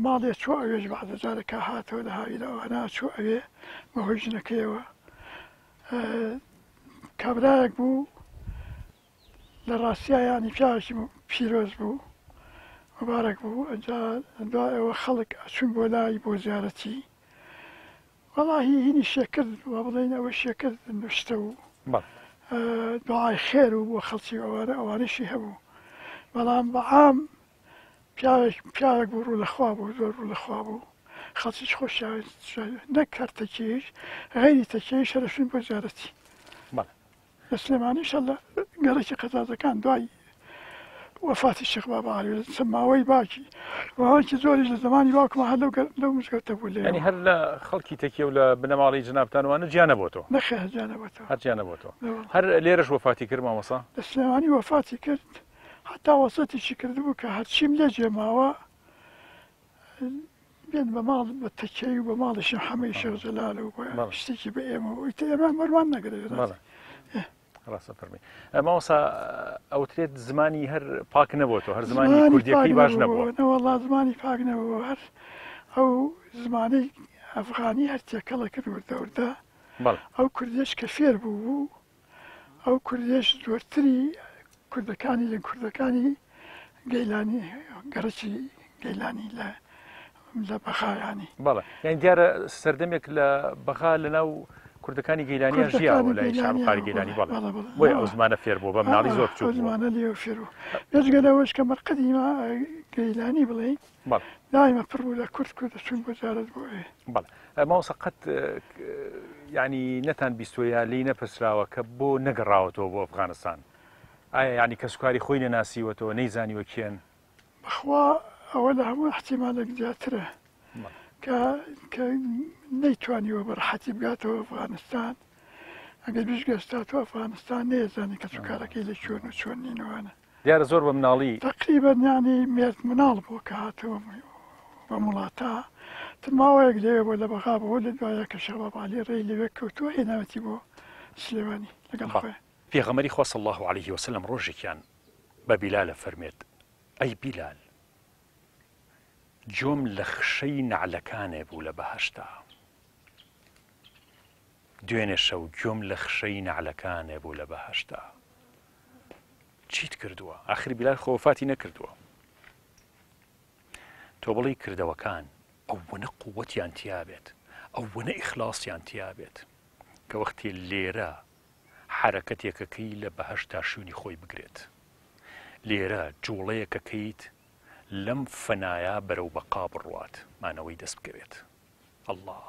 ماڵێ چوە ئەوێش بەعزە جارە کە هاتەوە لە هاوینە ئەوانە چوە ئەوێ بەهۆی ژنەکەیەوە کابرایەک بوو لە ڕاستیا یانی پیاوێکی پیرۆز بوو مبارەک بوو ئەجا دوای ئەوە خەڵک ئەچون بۆ لای بۆ زیارەتی وەڵاهی هینی شێکرد وا بڵێین ئەوە شێکرد نوشتە و دوعای خێر و بۆ خەڵکی ئەوانە ئەوانەشی هەبوو بەڵام بەعام پیاوێک پیاوێک بوو ڕوو لە خوا بوو زۆر ڕوو لە خوا بوو خەڵکیش خۆشیان نەک هەر تەکیەیش غەیری تەکیەیش هەرەشون بۆ زیارەتی لە سلێمانیشە لە گەڕەکی قەزازەکان دوای وەفاتی شێخ بابا عەلی لە چەند ماوەی باوکی ماوەیەکی زۆریش لە زمانی باوکما هەر لەو لەو مزگەوتە بوو لێ یعنی هەر لە خەڵکی تەکیە و لە بنەماڵەی جنابتان وانە جیا نەبۆتەوە؟ نەخێر جیا نەبۆتەوە. هەر جیا نەبۆتەوە. هەر لێرەش وەفاتی کرد مامۆستا؟ لە سلێمانی وەفاتی کرد هەتا وەسێتیشی کردبوو کە هەرچیم لێ جێ ماوە بێن بە ماڵ بە تەکیەی و بە ماڵی شێخ حەمەی شێخ جەلال و شتێکی بە ئێمە و ئیتر ئێمە مەروان نەگرێت ڕاستە فەرمی مامۆستا ئەوترێت زمانی هەر پاک نەبووەوە هەر زمانی کوردیەکەی باش نەبووە نەوەڵا زمانی پاک نەبووە هەر ئەو زمانی ئەفغانی هەر تێکەڵە کرد وردە وردە ئەو کوردیش کە فێر بوو بوو ئەو کوردیش زۆرتری کوردەکانی لە کوردەکانی گەیلانی گەڕەکی گەیلانی لە لە بەغا یانی. بەڵێ یانی دیارە سەردەمێک لە بەغا لە ناو کوردەکانی گەیلانیان ژیاوە لای شێخ قاری گەیلانی بەڵێ بۆیە ئەو زمانە فێر بووە بە مناڵی زۆر بچووک بووە. زمانە لێوە فێر بوو بێجگە لەوەش کە مەرقەدی ما گەیلانی بڵێین دایمە پڕ بوو لە کورد کورد دەچوون بۆ زیارەت بۆ ئەوێ. بەڵێ مامۆستا قەت یانی نەتان بیستووە یا لێی نەپرسراوە کە بۆ نەگەڕاوەتەوە بۆ ئەفغانستان؟ ئایا یانی کەسوکاری خۆی نەناسیوەتەوە نەیزانیوە کێن؟ بەخوا ئەوە لە هەموو ئیحتیمالێک زیاترە کە کە نەیتوانیوە بە ڕەحەتی بگاتەوە ئەفغانستان ئەگەر بیشگەشتاتەوە ئەفغانستان نەیەزانی کەس و کارەکەی لە کوێن و چۆن نین وانە. دیارە زۆر بە مناڵی. تەقریبەن یانی مێرد مناڵ بوو کە هاتەوە بەم وڵاتە تر ماوەیەک لەوێ بووە لە بەغا بووە لە دوایە کە شێخ بابا عەلی ڕێی لەوێ کەوتووە هێناوێتی بۆ سلێمانی لەگەڵ خۆی. پێغەمبەری خوا صلی اللە علیه وسلم ڕۆژێکیان بە بیلال ئەفەرموێت، ئەی بیلال گوێم لە خشەی نەعلەکانێ بوو لە بەهەشتا، دوێنێ شەو گوێم لە خشەی نەعلەکانێ بوو لە بەهەشتا، چیت کردووە؟ ئاخر بیلال خۆ وەفاتی نەکردووە. تۆ بڵێی کردەوەکان ئەوەنە قووەتیان تیابێت، ئەوەنە ئیخلاسیان تیابێت کە وەختێ لێرە حەرەکەتێکەکەی لە بەهەشتا شوێنی خۆی بگرێت. لێرە جوڵەیەکەکەیت لەم فەنایە بەرەو بەقا بڕوات، مانەوەی دەست بکەوێت. اللە.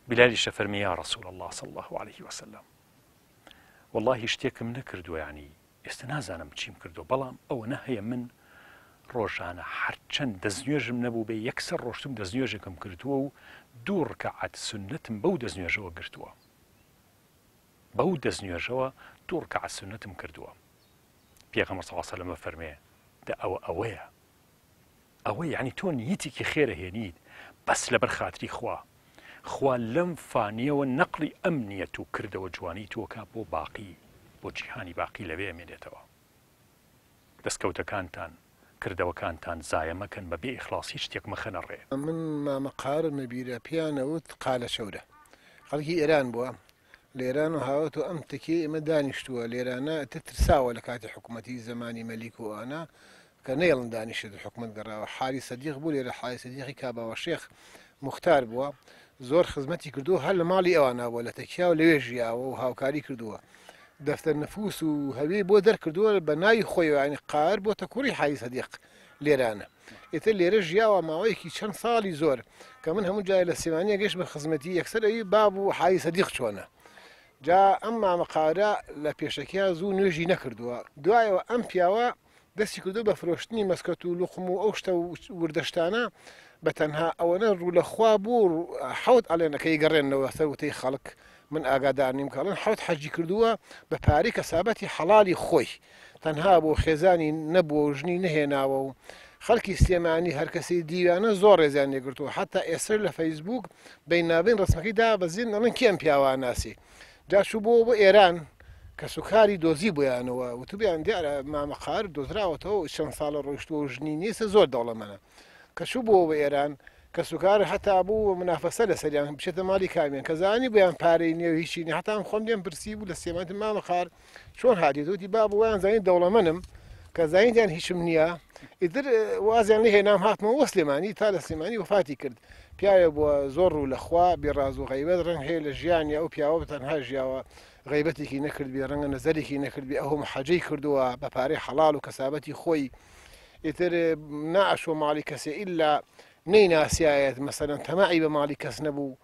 بیلالیش دەفەرمێ یا رسول اللە صلی اللە علیه وسلم وەڵاهی شتێکم نەکردووە یانی ئێستا نازانم چیم کردووە بەڵام ئەوەنە هەیە من ڕۆژانە هەرچەند دەستنوێژم نەبوو بێ یەکسەر ڕۆشتم دەستنوێژێکم کردووە و دوو ڕکەعەت سوننەتم بەو دەستنوێژەوە گرتووە بەو دەستنوێژەوە دوو ڕکەعەت سوننەتم کردووە پێغەمبەر صلی الله علیه و سلم فەرمێ دە ئەوە ئەوەیە ئەوە یعنی تۆ نیەتێکی خێرە هێنیت بەس لەبەر خاتری خوا خوا لەم فانیەوە نەقڵی ئەم نیەت و کردەوە جوانەی تۆکا بۆ باقی بۆ جیهانی باقی لەوێ ئەمێنێتەوە دەستکەوتەکانتان کردەوەکانتان زایە مەکەن بە بێ ئیخلاص هیچ شتێک مەخەنە ڕێ. من مامە قارم لە بیرە پێیان ئەوت قالە چەورە خەڵکی ئێران بووە لە ئێرانەوە هاوەتەوە ئەم تەکیەی ئێمە دانیشتووە لێرانە ئیتر ترساوە لە کاتی حکومەتی زەمانی مەلیک و ئەوانە کە نەیەڵن دانیشێت حکومەت گەڕاوە حاری سەدیق بوو لێرە حاری سەدیقی کاباوە شێخ موختار بووە زۆر خزمەتی کردووە هەر لە ماڵی ئەوانە بووە لە تەکیا و لەوێ ژیاوە و هاوکاری کردووە دەفتەر نفوس و هەوێی بۆ دەرکردووە بە ناوی خۆیەوە یانی قار بۆتە کوڕی حاری سەدیق لێرانە ئیتر لێرە ژیاوە ماوەیەکی چەند ساڵی زۆر کە من هەموو جارێ لە سلێمانیە گەشت بە خزمەتی یەکسەر ئەوی باب و حاجی سەدیق چۆنە. جا ئەم مامە قارە لە پێشەکیا زوو نوێژی نەکردووە دوایەوە ئەم پیاوە دەستی کردو بە فرۆشتنی مەسکەت و لوقم و ئەو شتە وردە شتانە بە تەنها ئەوەنە ڕوو لە خوا بوو حەوت ئەڵێنەکەی گەڕێنەوە سەر وتەی خەڵک من ئاگادار نیم کە ئەڵێن حەوت حەجی کردووە بە پارەی کەسابەتی حەڵالی خۆی تەنها بۆ خێزانی نەبووە و ژنی نەهێناوە و خەڵکی سلێمانی هەرکەسی دیوانە زۆر ڕێزیان لێگرتووە حتا ئێستا لە فەیسبوک بینابین ڕسمەکەی دابەزین ئەڵێن کێ ئەم پیاوە ناسی جا چوو بۆ بۆ ئێران کەسوکاری دۆزی بۆیانەوە وتبیان دیارە مامە قار دۆزراوەتەوە چەند ساڵە ڕۆیشتووە و ژنی نیسە زۆر دەوڵەمەنە کە چوو بۆ بۆ ئێران کەسوکار هەتا بوو منافەسە لەسەریان بچێتە ماڵی کامیان کە زانی بۆیان پارەی نییە و هیچی نییە هەتا خۆم لێم پرسی بوو لە سلێمانی مامە قار چۆن هاتیت وتی بابە وایان زانی دەوڵەمەنم کە زانیتیان هیچم نییە ئیتر وازیان لێ هێنام هاتمەوە سلێمانی تا لە سلێمانی وەفاتی کرد پیاوێ بووە زۆر ڕوو لە خوا بێ ڕاز و غەیبەت ڕەنگ هەیە لە ژیانی ئەو پیاوە بە تەنها ژیاوە غەیبەتێکی نەکردبێ ڕەنگە نەزەرێکی نەکردبێ ئەو هەموو حەجەی کردووە بە پارەی حەڵاڵ و کەسابەتی خۆی ئیتر نائەچووە ماڵی کەسێ ئیلا نەیناسیایەت مەسەلەن تەماعی بە ماڵی کەس نەبوو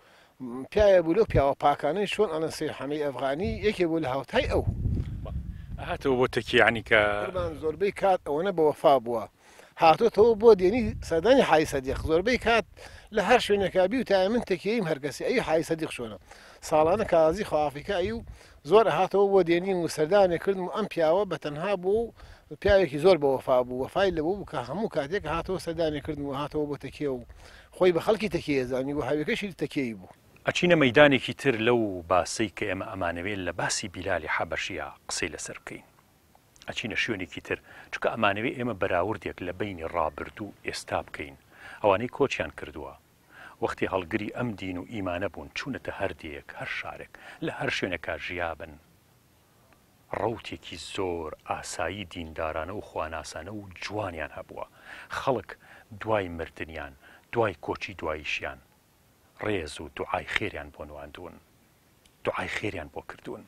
پیاوێ بوو لەو پیاوە پاکانەی چۆن ئەڵێن سەید حەمەی ئەفغانی یەکێ بوو لە هاوتای ئەو. هاتەوە بۆ تەکیە یەعنی کە. قوربان زۆربەی کات ئەوەنە بە وەفا بووە هاتۆتەوە بۆ دێنی سەردانی حاجی سەدیق زۆربەی کات لە هەر شوێنێکا بیوتایە من تەکیەیم هەرکەسی ئەی حاجی سەدیق چۆنە ساڵانە کاغەزی خۆئافریکا ئەی و زۆر ئەهاتەوە بۆ دێنیم و سەردانێ کردم و ئەم پیاوە بە تەنها بوو و پیاوێکی زۆر بە وەفا بوو وەفای لەوە بوو کە هەموو کاتێک هاتەوە سەردانێ کردم و هاتەوە بۆ تەکیە و خۆی بە خەڵکی تەکیە زانی و هاوێکەشی تەکیەی بوو. ئەچینە مەیدانێکی تر لەو باسەی کە ئێمە ئەمانەوێ لە باسی بیلالی حەبەشیا قسەی لەسەر بکەین. ئەچینە شوێنێکی تر چونکە ئەمانەوێ ئێمە بەراوردێک لە بەینی ڕابردوو و ئێستا بکەین. ئەوانەی کۆچیان کردووە وەختی هەڵگری ئەم دین و ئیمانە بوون چوونەتە هەر دێیەک، هەر شارێک، لە هەر شوێنێکا ژیابن، ڕەوتێکی زۆر ئاسایی دیندارانە و خواناسانە و جوانیان هەبووە. خەڵک دوای مردنیان، دوای کۆچی دواییشیان ڕێز و دوعای خێریان بۆ نواندوون. دوعای خێریان بۆ کردوون.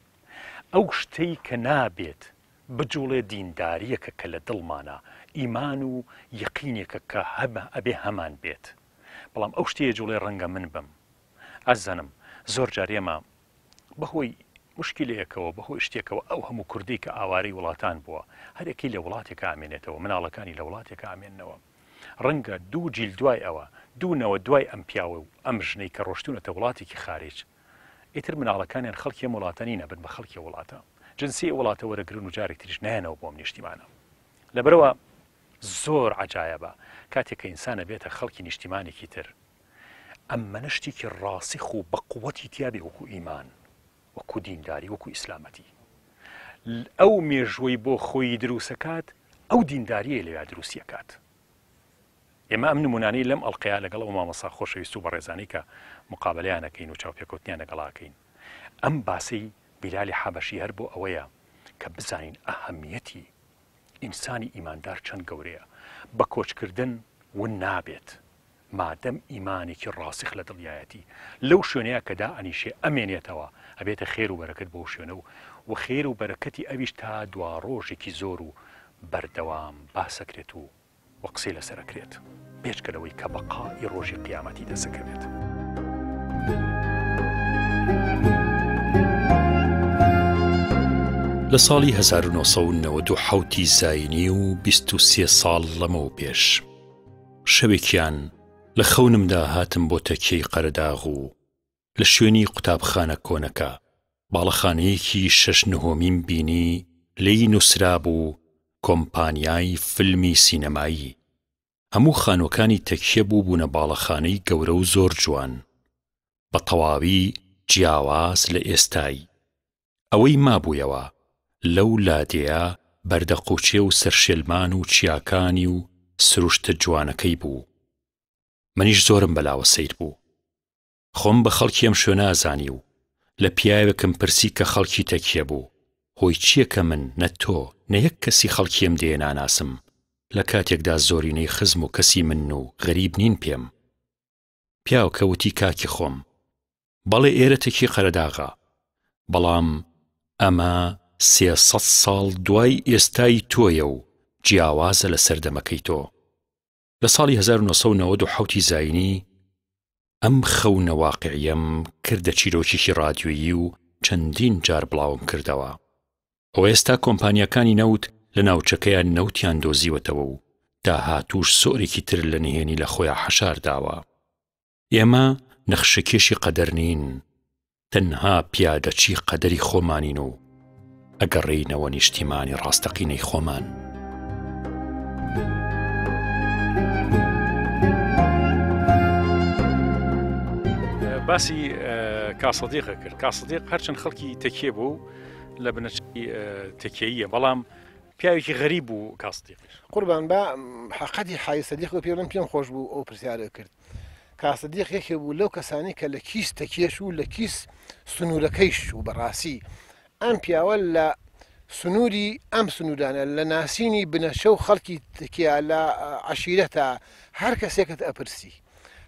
ئەو شتەی کە نابێت بجوڵێ دیندارییەکە کە لە دڵمانە، ئیمان و یەقینێکە کە هەمە ئەبێ هەمان بێت. بەڵام ئەو شتەی ئەجوڵێ ڕەنگە من بم. ئازیزانم زۆر جار ئێمە بەهۆی موشکیلەیەکەوە، بەهۆی شتێکەوە ئەو هەموو کوردەی کە ئاوارەی وڵاتان بووە، هەرێکەی لە وڵاتێکا ئەمێنێتەوە، مناڵەکانی لە وڵاتێکا ئەمێننەوە. ڕەنگە دوو جیل دوای ئەوە، دوو نەوە دوای ئەم پیاوە و ئەم ژنەی کە ڕۆشتوونەتە وڵاتێکی خاریج، ئیتر مناڵەکانیان خەڵکی ئەم وڵاتە نین ئەبن بە خەڵکی ئەو وڵاتە، جنسیەی ئەو وڵاتە وەرەگرن و جارێک تریش نایەنەوە بۆ ئەم نیشتیمانە. لەبەرئەوە زۆر عەجایەبە کاتێک کە ئینسان ئەبێتە خەڵکی نیشتیمانێکی تر ئەمەنە شتێکی ڕاسخ و بەقوەتی تیابێ وەکو ئیمان وەکو دینداری وەکو ئیسلامەتی ئەو مێژوەی بۆ خۆی دروسەکات ئەو دینداریە لەویا دروستیەکات ئێمە ئەم نمونانەی لەم ئەڵلقەیە لەگەڵ ئەو مامۆسا خۆشەویست و بەڕێزانەی کە مقابلەیانەکەین و چاوپێکەوتنیان لەگەڵاکەین ئەم باسی بیلالی حەبەشی هەر بۆ ئەوەیە کە بزانین ئەهمیەتی ئینسانی ئیماندار چەند گەورەیە بە کۆچکردن ون نابێت مادەم ئیمانێکی ڕاسخ لە دڵیایەتی لەو شوێنەیە کە دائەنیشێ ئەمێنێتەوە ئەبێتە خێر و بەرەکەت بۆ شوێنە و و خێر و بەرەکەتی ئەویش تا دواڕۆژێکی زۆر و بەردەوام باسەکرێت و و قسەی لەسەر ئەکرێت بێجگە لەوەی کە بەقا ی ڕۆژی قیامەتی دەسەکەوێت. لە ساڵی 1997 ی زاینی و 23 ساڵ لەمەو پێش شەوێکیان لە خەونمدا هاتم بۆ تەکیەی قەرەداغ و لە شوێنی قوتابخانە کۆنەکە باڵەخانەیەکی شەش نهۆمیم بینی لێی نووسرابوو کۆمپانیای فیلمی سینەمایی. هەموو خانووەکانی تەکیە بووبوونە باڵەخانەی گەورە و زۆر جوان. بە تەواوی جیاواز لە ئێستای. ئەوەی مابوویەوە لەو لادێیە بەردەقوچێ و سەرشێلمان و چیاکانی و سروشتە جوانەکەی بوو. منیش زۆرم بەلاوە سەیر بوو. خۆم بە خەڵکی ئەم شوێنە ئەزانی و لە پیاوێکم پرسی کە خەڵکی تەکیە بوو، هۆی چییە کە من نە تۆ نە یەک کەسی خەڵکی ئەم دێیە ناناسم، لە کاتێکدا زۆرینەی خزم و کەسی منن و غەریب نین پێم؟ پیاوکە وتی کاکی خۆم، بەڵێ ئێرە تەکیە قەرەداغە، بەڵام ئەمە 300 ساڵ دوای ئێستای تۆیە و جیاوازە لە سەردەمەکەی تۆ. لە ساڵی 1997 ی زایینی ئەم خەونە واقعیەم کردە چیرۆکێکی ڕادیۆیی و چەندین جار بڵاوم کردەوە. ئەوە ئێستا کۆمپانیاکانی نەوت لە ناوچەکەیان نەوتیان دۆزیوەتەوە و داهاتووش زۆرێکی تر لە نهێنی لە خۆیا حەشار داوە. ئێمە نەخشەکێشی قەدەر نین، تەنها پیادەچی قەدەری خۆمانین و ئەگەڕێینەوە نیشتیمانی ڕاستەقینەی خۆمان. باسی کاسەدیقە کرد کاسەدیق هەرچەند خەڵکی تەکیە بوو لە بنەچەی تەکیەییە بەڵام پیاوێکی غەریب بوو کاسدیقیش. قوربان با حەقەتی حاجی سەدیق پێ بڵێم پێم خۆش بوو ئەو پرسیارە کرد کا سەدیق یەکێ بوو لەو کەسانی کە لە کیس تەکیەش و لە کیس سنوورەکەیش چوو بەڕاستی ئەم پیاوە لە سنووری ئەم سنوورانە لە ناسینی بنەچە و خەڵکی تکیا لە عەشیرەتە هەر کەسێکت ئەپرسی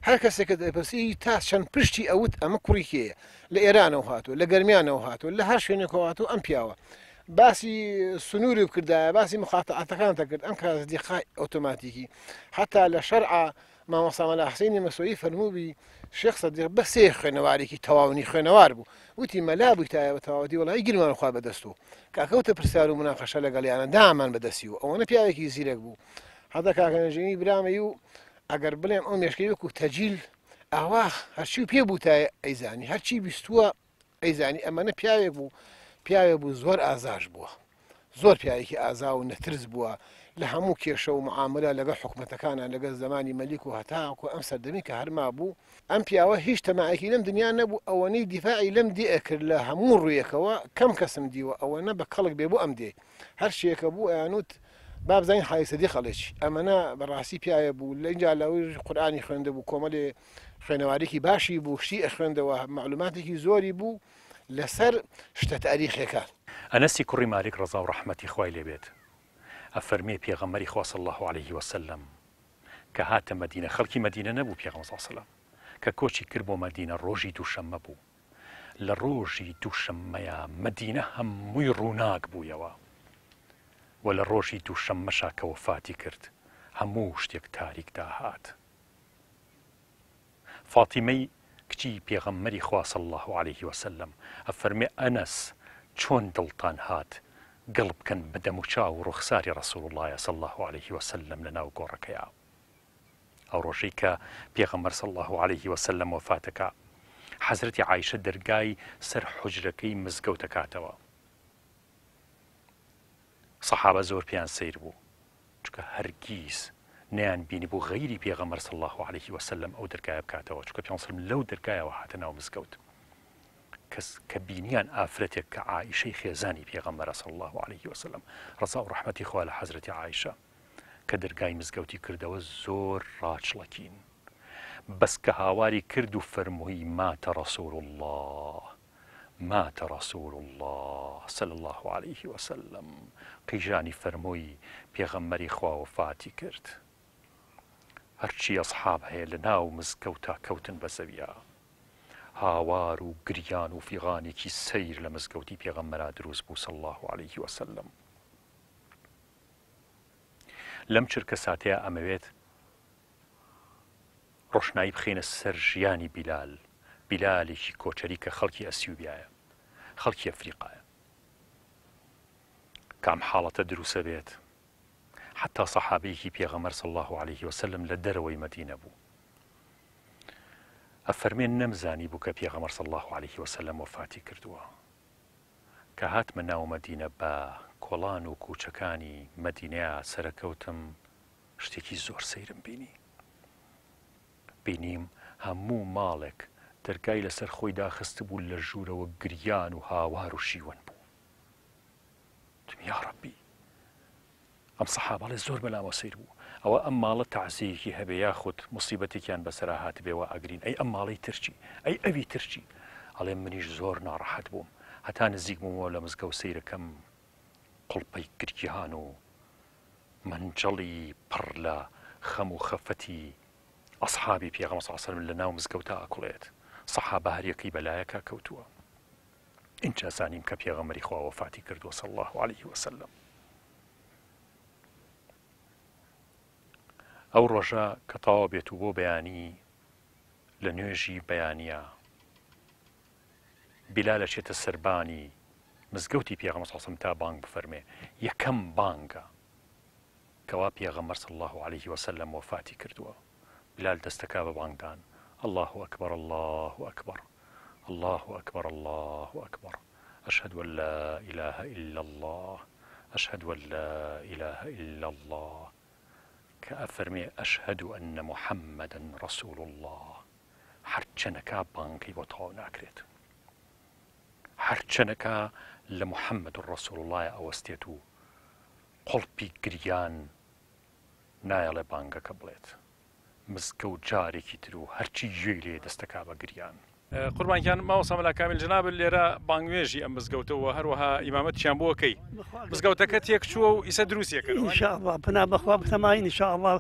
هەر کەسێکت ئەپرسی تا چەند پشتی ئەوت ئەمە کوڕی کێیە لە ئێرانەوە هاتووە لە گەرمیانەوە هاتووە لە هەر شوێنێکەوە هاتووە ئەم پیاوە باسی سنووری بکردایە باسی مخاتعاتەکان دەکرد ئەم کازدیقای ئۆتۆماتیکی حتا لە شەرعا مامۆستا مەلا حسینی مەسۆیی فەرمووبی شێخ سەدیق بەسێ خوێنەوارێکی تەواونی خوێنەوار بوو وتی مەلا بوویتایە بە تەواوەتی وەڵی گیرمان خوا بەدەست و کاکەوتە پرسیار و مناقەشە لەگەڵیانە دامان بەدەستی و ئەوەنە پیاوێکی زیرەک بوو حەدا کاکە نەژینی برامەی و ئەگەر بڵێم ئەو مێشکەی وەکو تەجیل ئاوا هەرچی پێ بوتایە ئەیزانی هەرچی بیستووە ئەیزانی ئەمەنە پیاوێک بوو پیاوێ بوو زۆر ئازاش بووە زۆر پیاوێکی ئازا و نەترس بووە لە هەموو کێشە و معاملە لەگەڵ حکومەتەکانە لەگەڵ زمانی مەلیک و هەتاکو ئەم سەردەمی کە هەرما بوو ئەم پیاوە هیچ تەماعێکی لەم دنیا نەبوو ئەوەنەی دیفاعی لەم دێ ئەکرد لە هەموو ڕوویەکەوە کەم کەسم دیوە ئەوەنە بە کەڵک بێ بۆ ئەم دێ هەر شتێکە بوو ئەیانوت با بزانین حاجی سدیق ئەڵێ چی ئەمەنە بەڕاستی پیاوێ بوو لە ئینجا لەوەی قورئانی خوێندبوو کۆمەلێ خوێنەوارێکی باشی بوو شتی ئەخوێندەوە معلوماتێکی زۆری بوو لەسەر شتە تاریخیەکان. ئەنەسی کوڕی مالیک ڕەزا و ڕەحمەتی خوای لێ بێت ئەفەرموێ پێغەمبەری خوا صلی اللە علیه وسلم کە هاتە مەدینە خەڵکی مەدینە نەبوو پێغەمبەر صلی اللە علیه وسلم کە کۆچی کرد بۆ مەدینە ڕۆژی دووشەممە بوو لە ڕۆژی دووشەممەیا مەدینە هەمووی ڕووناک بوویەوە وە لە ڕۆژی دووشەممەشا کە وەفاتی کرد هەموو شتێک تاریک داهات فاتیمەی کچی پێغەمبەری خوا صلی اللە علیه وسلم ئەفەرمێ ئەنەس چۆن دڵتان هات گڵ بکەن بە دەموچاو و ڕوخساری رسول اللە صلی اللە علیه وسلم لە ناو گۆڕەکەیا ئەو ڕۆژەی کە پێغەمبەر صلی اللە علیه وسلم وەفاتەکا حەزرەتی عایشە دەرگای سەر حوجرەکەی مزگەوت ئەکاتەوە سەحابە زۆر پێیان سەیر بوو چونکە هەرگیز نەیان بینیبوو غەیری پێغەمبەر صلی اللە علیه وسلم ئەو دەرگایە بکاتەوە چونکە پێغەمبەر صلی اللە لەو دەرگایەوە هاتە ناو مزگەوت کەس کە بینیان ئافرەتێک کە عائیشەی خێزانی پێغەمبەرە صلی اللە علیه وسلم ڕەزا و ڕەحمەتی خوا لە حەزرەتی عائیشە کە دەرگای مزگەوتی کردەوە زۆر ڕاچڵەکین بەس کە هاواری کرد و فەرمووی ماتە رسول اللە مات رسول اللە صلی اللە علیه وسلم قیژانی فەرمووی پێغەمبەری خوا وەفاتی کرد هەرچی ئەسحاب هەیە لە ناو مزگەوتا کەوتن بە زەویا هاوار و گریان و فیغانێکی سەیر لە مزگەوتی پێغەمبەرا دروست بوو صلی اللە علیه وسلم لەم چرکە ساتەیا ئەمەوێت ڕۆشنایی بخەینە سەر ژیانی بیلال، بیلالێکی کۆچەری کە خەڵکی ئەسیوبیایە، خەڵکی ئەفریقایە. کە ئەم حاڵەتە دروسە بێت، حەتا سەحابەیەکی پێغەمبەر صلی اللە علیه وسلم لە دەرەوەی مەدینە بوو. ئەفەرمێ نەمزانی بوو کە پێغەمبەر صلی اللە علیه وسلم وەفاتی کردووە. کە هاتمە ناو مەدینە بە کۆڵان و کوچەکانی مەدینەیا سەرەکەوتم، شتێکی زۆر سەیرم بینی. بینیم هەموو ماڵێک دەرگای لەسەر خۆی داخستبوو لە ژوورەوە گریان و هاوار و شیوەن بوو. وتم یاڕەبی ئەم سەحابەڵێ زۆر بەلامەوە سەیر بوو. ئەوە ئەم ماڵە تەعزیەیەکی هەبێ یاخود موسیبەتێکیان بەسەرا هاتبێ وا ئەگرین ئەی ئەم ماڵەی تر چی؟ ئەی ئەوی تر چی؟ ئەڵێ منیش زۆر ناڕەحەت بووم هەتا نزیک بوومەوە لە مزگەوت سەیرەکەم قوڵپەی گریان و مەنجەڵی پڕ لە خەم و خەفەتی ئەسحابی پێغەمبەر صلی اللە علیە وسلم لە ناو مزگەوتا ئەکوڵێت، سەحابە هەریەکەی بە لایەکا کەوتووە. ئینجا زانیم کە پێغەمبەری خوا وەفاتی کردووە صلی اللە علیه وسلم. ئەو ڕۆژە کە تەواو بێت و بۆ بەیانی لە نوێژی بەیانیا. بیلال ئەچێتە سەربانی مزگەوتی پێغەمبەر صلی اللە علیە وسلم تا بانگ بفەرمێ، یەکەم بانگە کەوا پێغەمبەر صلی اللە علیه وسلم وەفاتی کردووە، بیلال دەست دەکا بە بانگدان، اللە اکبر اللە اکبر اللە اکبر اللە اکبر اشهد ان لا اله الا اللە اشهد ان لا اله الا اللە کە ئەفەرمێ اشهد ان محمدا رسول اللە هەرچەنەکا بانگەکەی بۆ تەواو ناکرێت. هەرچەنەکە لە محمد رسول اللە ئەوەستێت و قوڵپی گریان نایەڵێ بانگەکە بڵێت. مزگەوت جارێکی تر و هەرچی گوێی لێیە دەستەکا بە گریان. قوربان گیان مامۆستا مەلا کامیل جەنابت لێرە بانگوێژی ئەم مزگەوتە و هەروەها ئیمامەتیان بۆ ئەکەی مزگەوتەکە تێکچووە و ئیسە دروستی ئەکەنەوە ان شاء الله پەنا بەخوا بتەماین ان شاء الله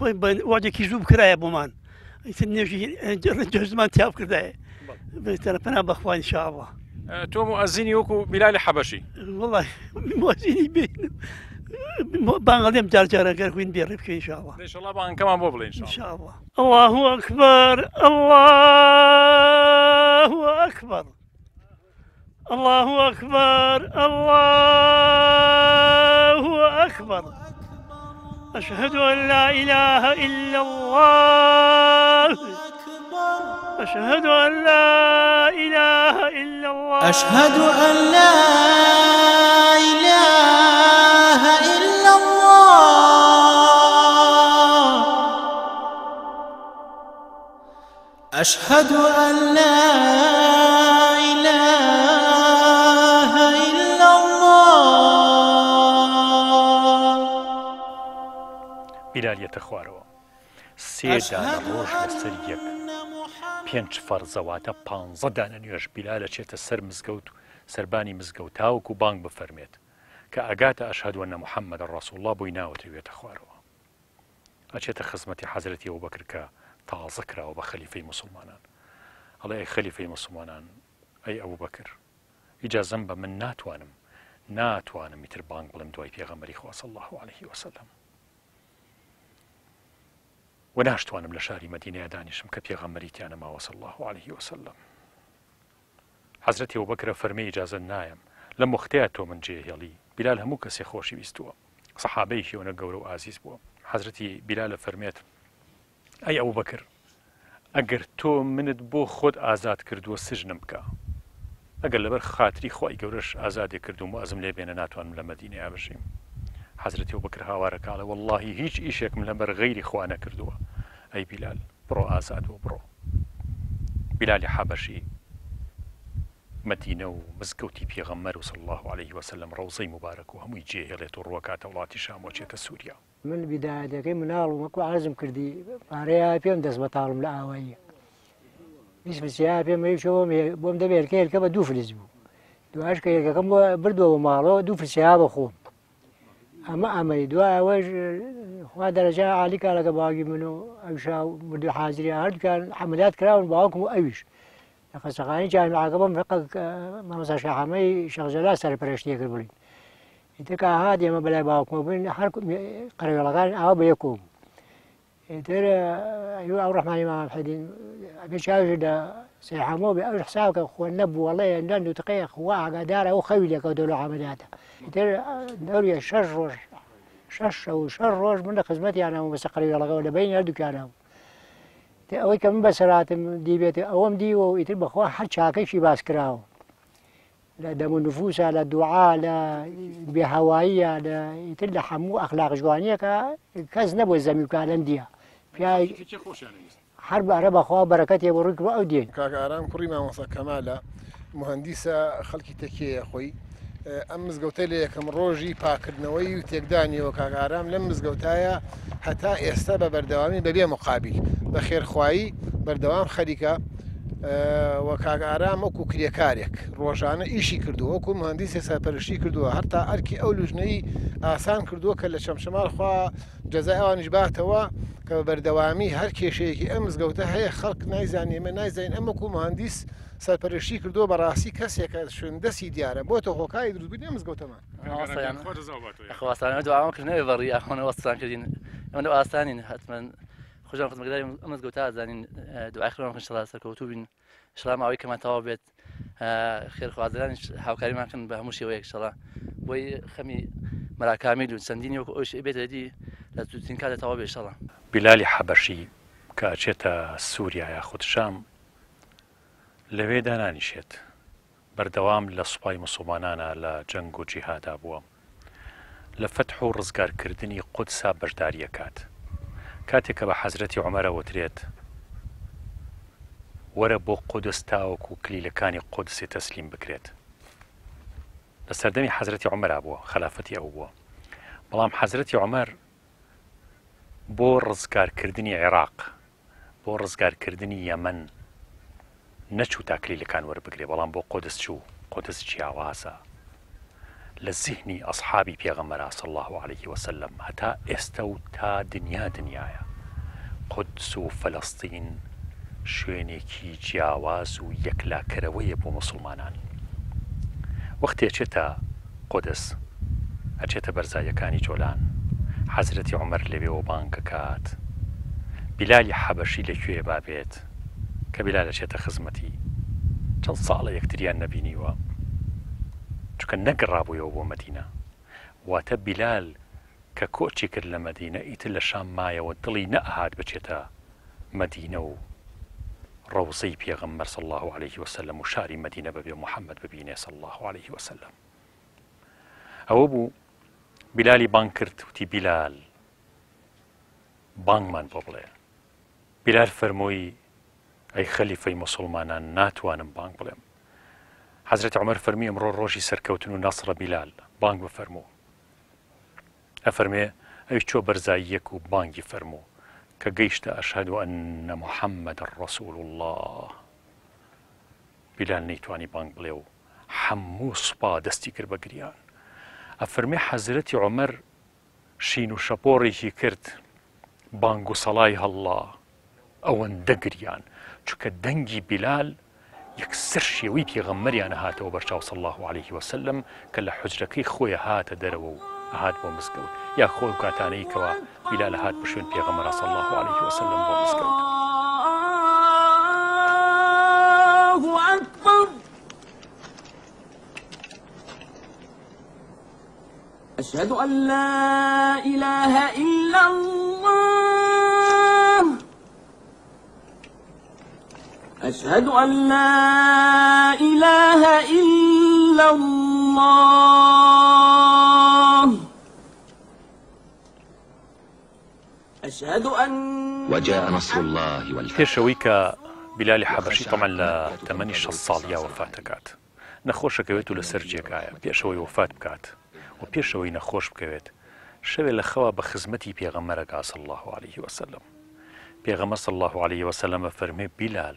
خۆی بە وعدێکی زوو بکرایە بۆمان ئیتر نوێژی جەژنمان تیا بکردایە بێتەرە پەنا بەخوا ان شاء الله تۆ موئەزینی وەکو بیلالی حەبەشی والله موئەزینی بین بانگەڵێم جار جارە گەر خوین بێ ڕێ بکەین ان شاء الله ان شاء الله بانگەکەمان بۆ بڵێ ان شاء الله الله اکبر الله اکبر الله اکبر الله اکبر اشهد ان لا اله الا الله اشهد ان لا اله الا الله اشهد ان لا اله الا الله اشهد ان لا اله الا الله. بیلال یەتە خوارەوە سێ دانە ڕۆژ لەسەر یەک پێنج فەرزە واتە پانزە دانە نوێژ بیلال ئەچێتە سەر مزگەوت و سەربانی مزگەوت تاوەکو بانگ بفەرمێت کە ئەگاتە اشهد ان محمدا رسول اللە بۆی ناوەتە وێتە خوارەوە ئەچێتە خزمەتی حەزرەتی ئەبوبەکر کە تازە کراوە بە خەلیفەی موسڵمانان ئەڵێ ئەی خەلیفەی موسڵمانان ئەی ئەبوبەکر ئیجازەم بە من ناتوانم ناتوانم ئیتر بانگ بڵێم دوای پێغەمبەری خوا صلی اللە علیه وسلم و ناشتوانم لە شاری مەدینەیە دانیشم کە پێغەمبەری تیا نەماوە صلی اللە علیه وسلم حەزرەتی ئەبوبەکر ئەفەرمێ ئیجازەت نایەم لەم وەختەیا تۆ من جێ هێڵی، بیلال هەموو کەسێ خۆشی ویستووە، سەحابەیەکی ئەونە گەورە و ئازیز بووە، حەزرەتی بیلال ئەفەرمێت ئەی ئەبوبەکر ئەگەر تۆ منت بۆ خۆت ئازاد کردووە سجنم بکە، ئەگەر لەبەر خاتری خوای گەورەش ئازادێ کردووم وازم لێ بێنە ناتوانم لە مەدینەیا بژیم. حەزرەتی ئەبوبەکر هاوارەکا ئەڵێ وەڵڵاهی هیچ ئیشێکم لەبەر غەیری خوا نەکردووە، ئەی بیلال بڕۆ ئازاد بۆ بڕۆ. بیلالی حەبەشی مەدینە و مزگەوتی پێغەمبەر و صلی اللە علیه وسلم ڕەوزەی موبارەک و هەمووی جێ هێڵێت و ڕووەکاتە وڵاتی شام و ئەچێتە سوریا. من بیدایەتەکەی مناڵ بووم وەکو عەرزم کردی پارەیە پێم دەست بەتاڵم لە ئاواییە 20 فلسیا پێم ئەویشەوە بۆم دەبێ هێلکە هێلکە بە دوو فلس بوو دوایش کە هێلکەکەم بۆ بردووە بۆ ماڵەوە دوو فلسیا بە خۆم ئەمە ئەمەی دوای ئەوەش خوا دەرەجە عالی کا لەگە باوکی من و ئەوشا مردو حازری هەردووکیان عەمەلیات کراون باوکم و ئەویش لە خەستەخانەی جامیعەکە بەم فقە مامۆستا شاحەمەی شێخ جەلال سەرپەرشتیە کرد بڵین ئیتر کە هات ئێمە بەلای باوکمەوە بووین هەر قەرەوێڵەکان ئاوا بە یەکەوە بوو ئیتر ئەیوە ئەو ڕەحمانی مام حەدین ئەبێ چاویش لە سەیحەمۆ بێ ئەوش حساب کە خۆ نەبووەڵێ نە نوتقەیە خوا ئاگادارە ئەو خەوی لێکەوتەوە لە عەمەلیاتە ئیتر دەوریە شەش ڕۆژ شەش شەو و شەش ڕۆژ من لە خزمەتیانە بووم بەسەر قەرەوێڵەکەوە لە بەینی هەردووکیانە بوو ئەوەی کە من بەسەراتم دیبێت ئەوەم دیوە و ئیتر بەخوا هەر چاکەشی باس کراوە لە دەم و نفوسا لە دوعا لە بێ هەواییە لە ئیتر لە هەموو ئەخلاق جوانیەکە کەس نەبوو زەمی بکا لەم دیە پیاوی هەر بارە بەخوا بەرەکەتێ بۆ ڕووی ئەو دێ. کاک ئارام کوڕی مامۆستا کەمالە موهەندیسە خەڵکی تەکیەیە خۆی ئەم مزگەوتە لە یەکەم ڕۆژی پاکردنەوەی و تێکدانیەوە کاک ئارام لەم مزگەوتایە هەتا ئێستا بە بەردەوامی بەبێ مقابیل بە خێرخوایی بەردەوام خەریکە و کاک ئارام وەکو کرێکارێک ڕۆژانە ئیشی کردووە وەکو مهندسی سەرپەرشتی کردووە هەرتا ئەرکی ئەو لوژنەی ئاسان کردووە کە لە چەمچەماڵ خوا جەزای ئەوانیش باتەوە کە بە بەردەوامی هەر کێشەیەکی ئەم مزگەوتە هەیە خەڵک نایزانێ ئێمە نایزانین ئەم وەکو مهندیس سەرپەرشتی کردووە بەڕاستی کەسێکە شوێن دەستی دیارە بۆتە هۆکاری دروستبوونی ئەم مزگەوتەمان. خواستانە دوعامان کرد نەوێ بەڕی ئاخۆنە وەستان کردین ئەمە لەو ئاسانین حتمما خۆشان خزمەتگوزاری ئەم مزگەوتە ئازانین دوعای خێرمان بکەن ئینشاڵڵا سەرکەوتوو بین ئینشاڵڵا ماوەی کەمان تەواو بێت. خێرخوازرانیش هاوکاریمان کەن بە هەموو شێوەیەک شەڵا بۆی خەمی مەلا کامیل و چەندینی وەکو ئەوش بێتە دی لە زووترین کاتە تەواو بێ شەڵا. بیلالی حەبەشی کە ئەچێتە سوریا یاخود شام لەوێ دانانیشێت بەردەوام لە سوپای موسڵمانانا لە جەنگ و جیهادا بووە. لە فەتح و ڕزگارکردنی قودسا بەشداری ئەکات. کاتێ کە بە حەزرەتی عومەر ئەوترێت وەرە بۆ قودس تاوەکو کلیلەکانی قودسێ تەسلیم بکرێت. لە سەردەمی حەزرەتی عومەرا بووە، خەلافەتی ئەو بووە. بەڵام حەزرەتی عومەر بۆ ڕزگارکردنی عێراق بۆ ڕزگارکردنی یەمەن نەچوو تا کلیلەکان وەربگرێ بەڵام بۆ قودس چوو، قودس جیاوازە لە زیهنی ئەسحابی پێغەمبەرا صلی اللە علیه وسلم هەتا ئێستە و تا دنیا دنیایە قودس و فەلەستین شوێنێکی جیاواز و یەکلاکەرەوەیە بۆ موسڵمانان وەختێ ئەچێتە قودس ئەچێتە بەرزاییەکانی جۆلان، حەزرەتی عومەر لەوێوە بانگ ئەکات، بیلالی حەبەشی لە کوێیە با بێت، کە بیلال ئەچێتە خزمەتی، چەند ساڵە یەکتریان نەبینیوە، چونکە نەگەڕابوویەوە بۆ مەدینە، واتە بیلال کە کۆچی کرد لە مەدینە ئیتر لە شام مایەوە دڵی نەئەهات بچێتە مەدینە و ڕەوزەی پێغەمبەر صلی اللە علیه وسلم و شاری مەدینە بەبێ محمد ببینێ صلی اللە علیه وسلم. ئەوە بوو بیلالی بانگ کرد وتی بیلال بانگمان بۆ بڵێ بیلال فەرمووی ئەی خەلیفەی مسلمانان ناتوانم بانگ بڵێم حەزرەت عمر فەرمی ئەمڕۆ ڕۆژی سەرکەوتن و نەسڕە بیلال بانگ بفەرموو ئەفەرمێ ئەویش چوە بەرزاییەک و بانگی فەرموو کە گەیشتە ئەشهەد ئەن محمد رسول اللە بیلال نەیتوانی بانگ بڵێ و حەموو سوپا دەستی کرد بە گریان ئەفەرمێ حەزرەتی عومەر شین و شەپۆڕێکی کرد بانگ و سەڵای هەڵڵا ئەوەندە گریان چونکە دەنگی بیلال یەکسەر شێوەی پێغەمبەریان ئەهاتەوە بەرچاو صلی اللە علیه وسلم کە لە حوجرەکەی خۆی هاتە دەرەوە و ئەهات بۆ مزگەوت یا خۆ ئەو کاتانەی کەوا بیلال ئەهات بە شوێن پێغەمبەرا صلی اللە علیه وسلم بۆ مزگەوت. الله أكبر أشهد أن لا إله إلا الله أشهد أن لا إله إلا الله أشهد أن وجاء نصر الله والفتح پێش ئەوەی کە بیلالی حەبەشی تەمەن لە تەمەنی 60 ساڵیا وەفات دەکات نەخۆش ئەکەوێت و لەسەر جێگایە پێش ئەوەی وەفات بکات و پێش ئەوەی نەخۆش بکەوێت شەوێ لە خەوا بە خزمەتی پێغەمبەر ئەگا صلی اللە علیه وسلم پێغەمبەر صلی اللە علیه وسلم ئەفەرموێ بیلال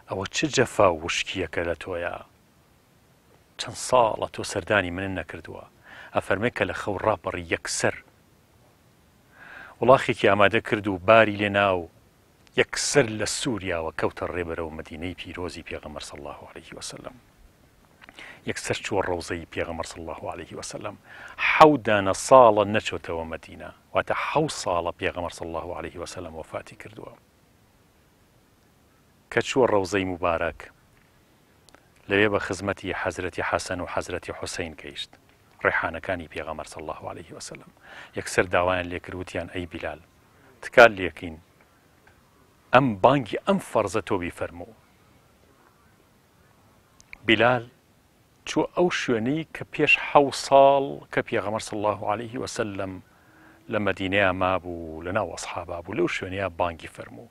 ئەوە چ جەفا و وشکیەکە لە تۆیا چەند ساڵە تۆ سەردانی منت نەکردووە ئەفەرمێ کە لە خەو ڕاپەڕی یەکسەر وڵاخێکی ئامادە کرد و باری لێ نا و یەکسەر لە سووریاوە کەوتە ڕێ بەرەو مەدینەی پیرۆزی پێغەمبەر صلی اللە علیه وسلم یەکسەر چووە ڕەوزەی پێغەمبەر صلی اللە علیه وسلم حەو دانە ساڵە نەچۆتەوە مەدینە واتە حەو ساڵە پێغەمبەر صلی اللە علیه وسلم وەفاتی کردووە کە چووە ڕەوزەی موبارەک لەوێ بە خزمەتی حەزرەتی حەسەن و حەزرەتی حوسەین گەیشت ڕێحانەکانی پێغەمبەر صلی اللە علیه وسلم یەکسەر داوایان لێکرد وتیان ئەی بیلال تکات لێکین ئەم بانگی ئەم فەرزە تۆ بیفەرموو بیلال چووە ئەو شوێنەی کە پێش حەو ساڵ کە پێغەمبەر صلی اللە علیه وسلم لە مەدینەیا مابوو لە ناو ئەسحابا بوو لەو شوێنەیا بانگی فەرموو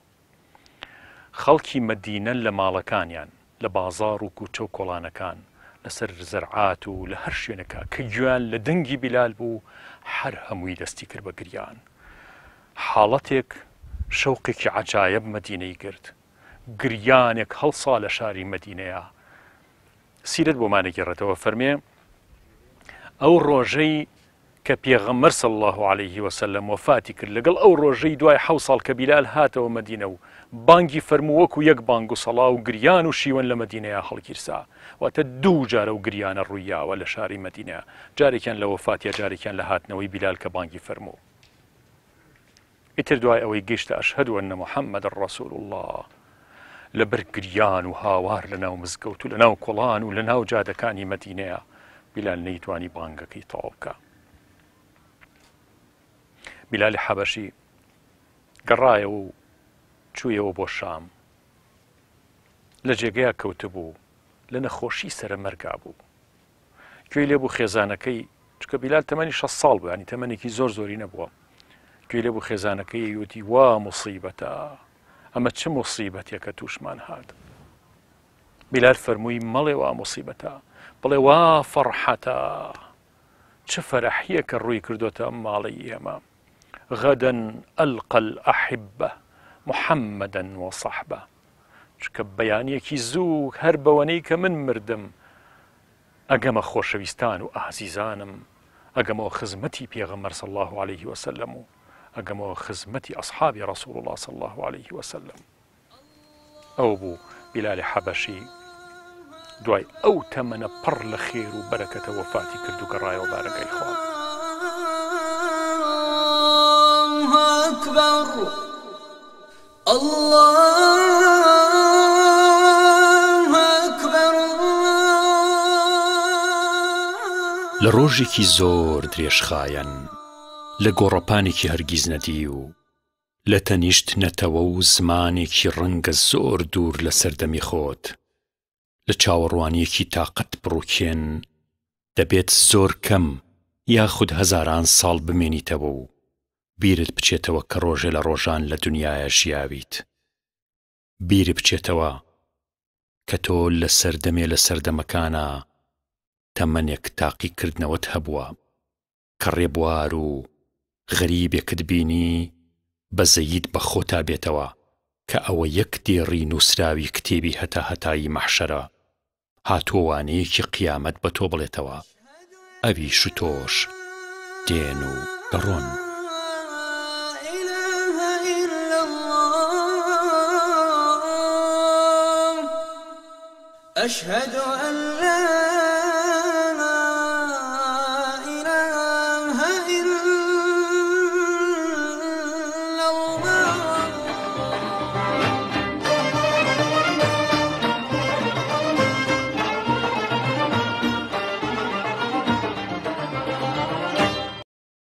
خەڵکی مەدینە لە ماڵەکانیان لە بازاڕ و کوچە و کۆڵانەکان لەسەر زەرعات و لە هەر شوێنەکە کە گوێیان لە دەنگی بیلال بوو هەر هەمووی دەستی کرد بە گریان حاڵەتێک شەوقێکی عەجایەب مەدینەی گرت گریانێک هەڵسا لە شاری مەدینەیا سیرەت بۆمان ئەگێڕێتەوە فەرمێ ئەو ڕۆژەی کە پێغەمبەر صلی اللە علیه وسلم وەفاتی کرد لەگەڵ ئەو ڕۆژەی دوای حەو ساڵ کە بیلال هاتەوە مەدینە و بانگی فەرموو وەکو یەک بانگ و سەڵا و گریان و شیوەن لە مەدینەیا هەڵگیرسا واتە دوو جار ئەو گریانە ڕوویاوە لە شاری مەدینە جارێکیان لە وەفاتیا جارێکیان لە هاتنەوەی بیلال کە بانگی فەرموو ئیتر دوای ئەوەی گەیشتە ئەشهەدو ئەنە محمد رسول اللە. لەبەر گریان و هاوار لە ناو مزگەوت و لە ناو کۆڵان و لە ناو جادەکانی مەدینەیە بیلال نەیتوانی بانگەکەی تەواو بکا. بیلالی حەبەشی گەڕایەوە و چوویەوە بۆ شام. لە جێگەیا کەوتبوو، لە نەخۆشی سەرەمەرگا بوو. گوێی لێ بوو خێزانەکەی چکە بیلال تەمەنی 6 ساڵ بوو ینی تەمەنێکی زۆر زۆری نەبووە گوێی لێ بوو خێزانەکەی وتی وا مصیبەتە ئەمە چ مصیبەتێکە تووشمان هات بیلال فەرمووی مەڵێ وا مصیبەتە بڵێ وا فەرحەتە چ فەرحیەکە ڕووی کردوتە ئەم ماڵی ئێمە غدا ألقى الأحبة محمدا وصحبه چونکە بەیانیەکی زوو هەر بەوەنەی کە من مردم ئەگەمە خۆشەویستان و ئازیزانم ئەگەمەوە خزمەتی پێغەمبەر صلی الله علیه وسلم و ئەگەمەوە خزمەتی ئەصحابی رسول الله صلی الله علیه وسلم ئەو بوو بیلالی حەبەشی دوای ئەو تەمەنە پڕ لە خێر و بەرەکەتە وەفاتی کرد و گەڕایەوە بارەگای خوا. أكبر اللە اکبر. لە ڕۆژێکی زۆر درێژخایەن، لە گۆڕەپانێکی هەرگیز نەدیو، لە تەنیشت نەتەوە و زمانێکی ڕەنگە زۆر دوور لە سەردەمی خۆت، لە چاوەڕوانییەکی تاقەت پڕوکێن، دەبێت زۆر کەم یاخود هەزاران ساڵ بمێنیتەوە و بیرت بچێتەوە کە ڕۆژێ لە ڕۆژان لە دنیایا ژیاویت. بیرت بچێتەوە کە تۆ لە سەردەمێ لە سەردەمەکانا تەمەنێک تاقیکردنەوەت هەبووە کە ڕێبوار و غەریبێکت بینی بەزەییت بە خۆتا بێتەوە کە ئەوە یەک دێڕی نووسراوی کتێبی هەتاهەتایی مەحشەرە هاتووە وانەیەکی قیامەت بە تۆ بڵێتەوە ئەویش و تۆش دێن و دەڕۆن. أشهد أن لا.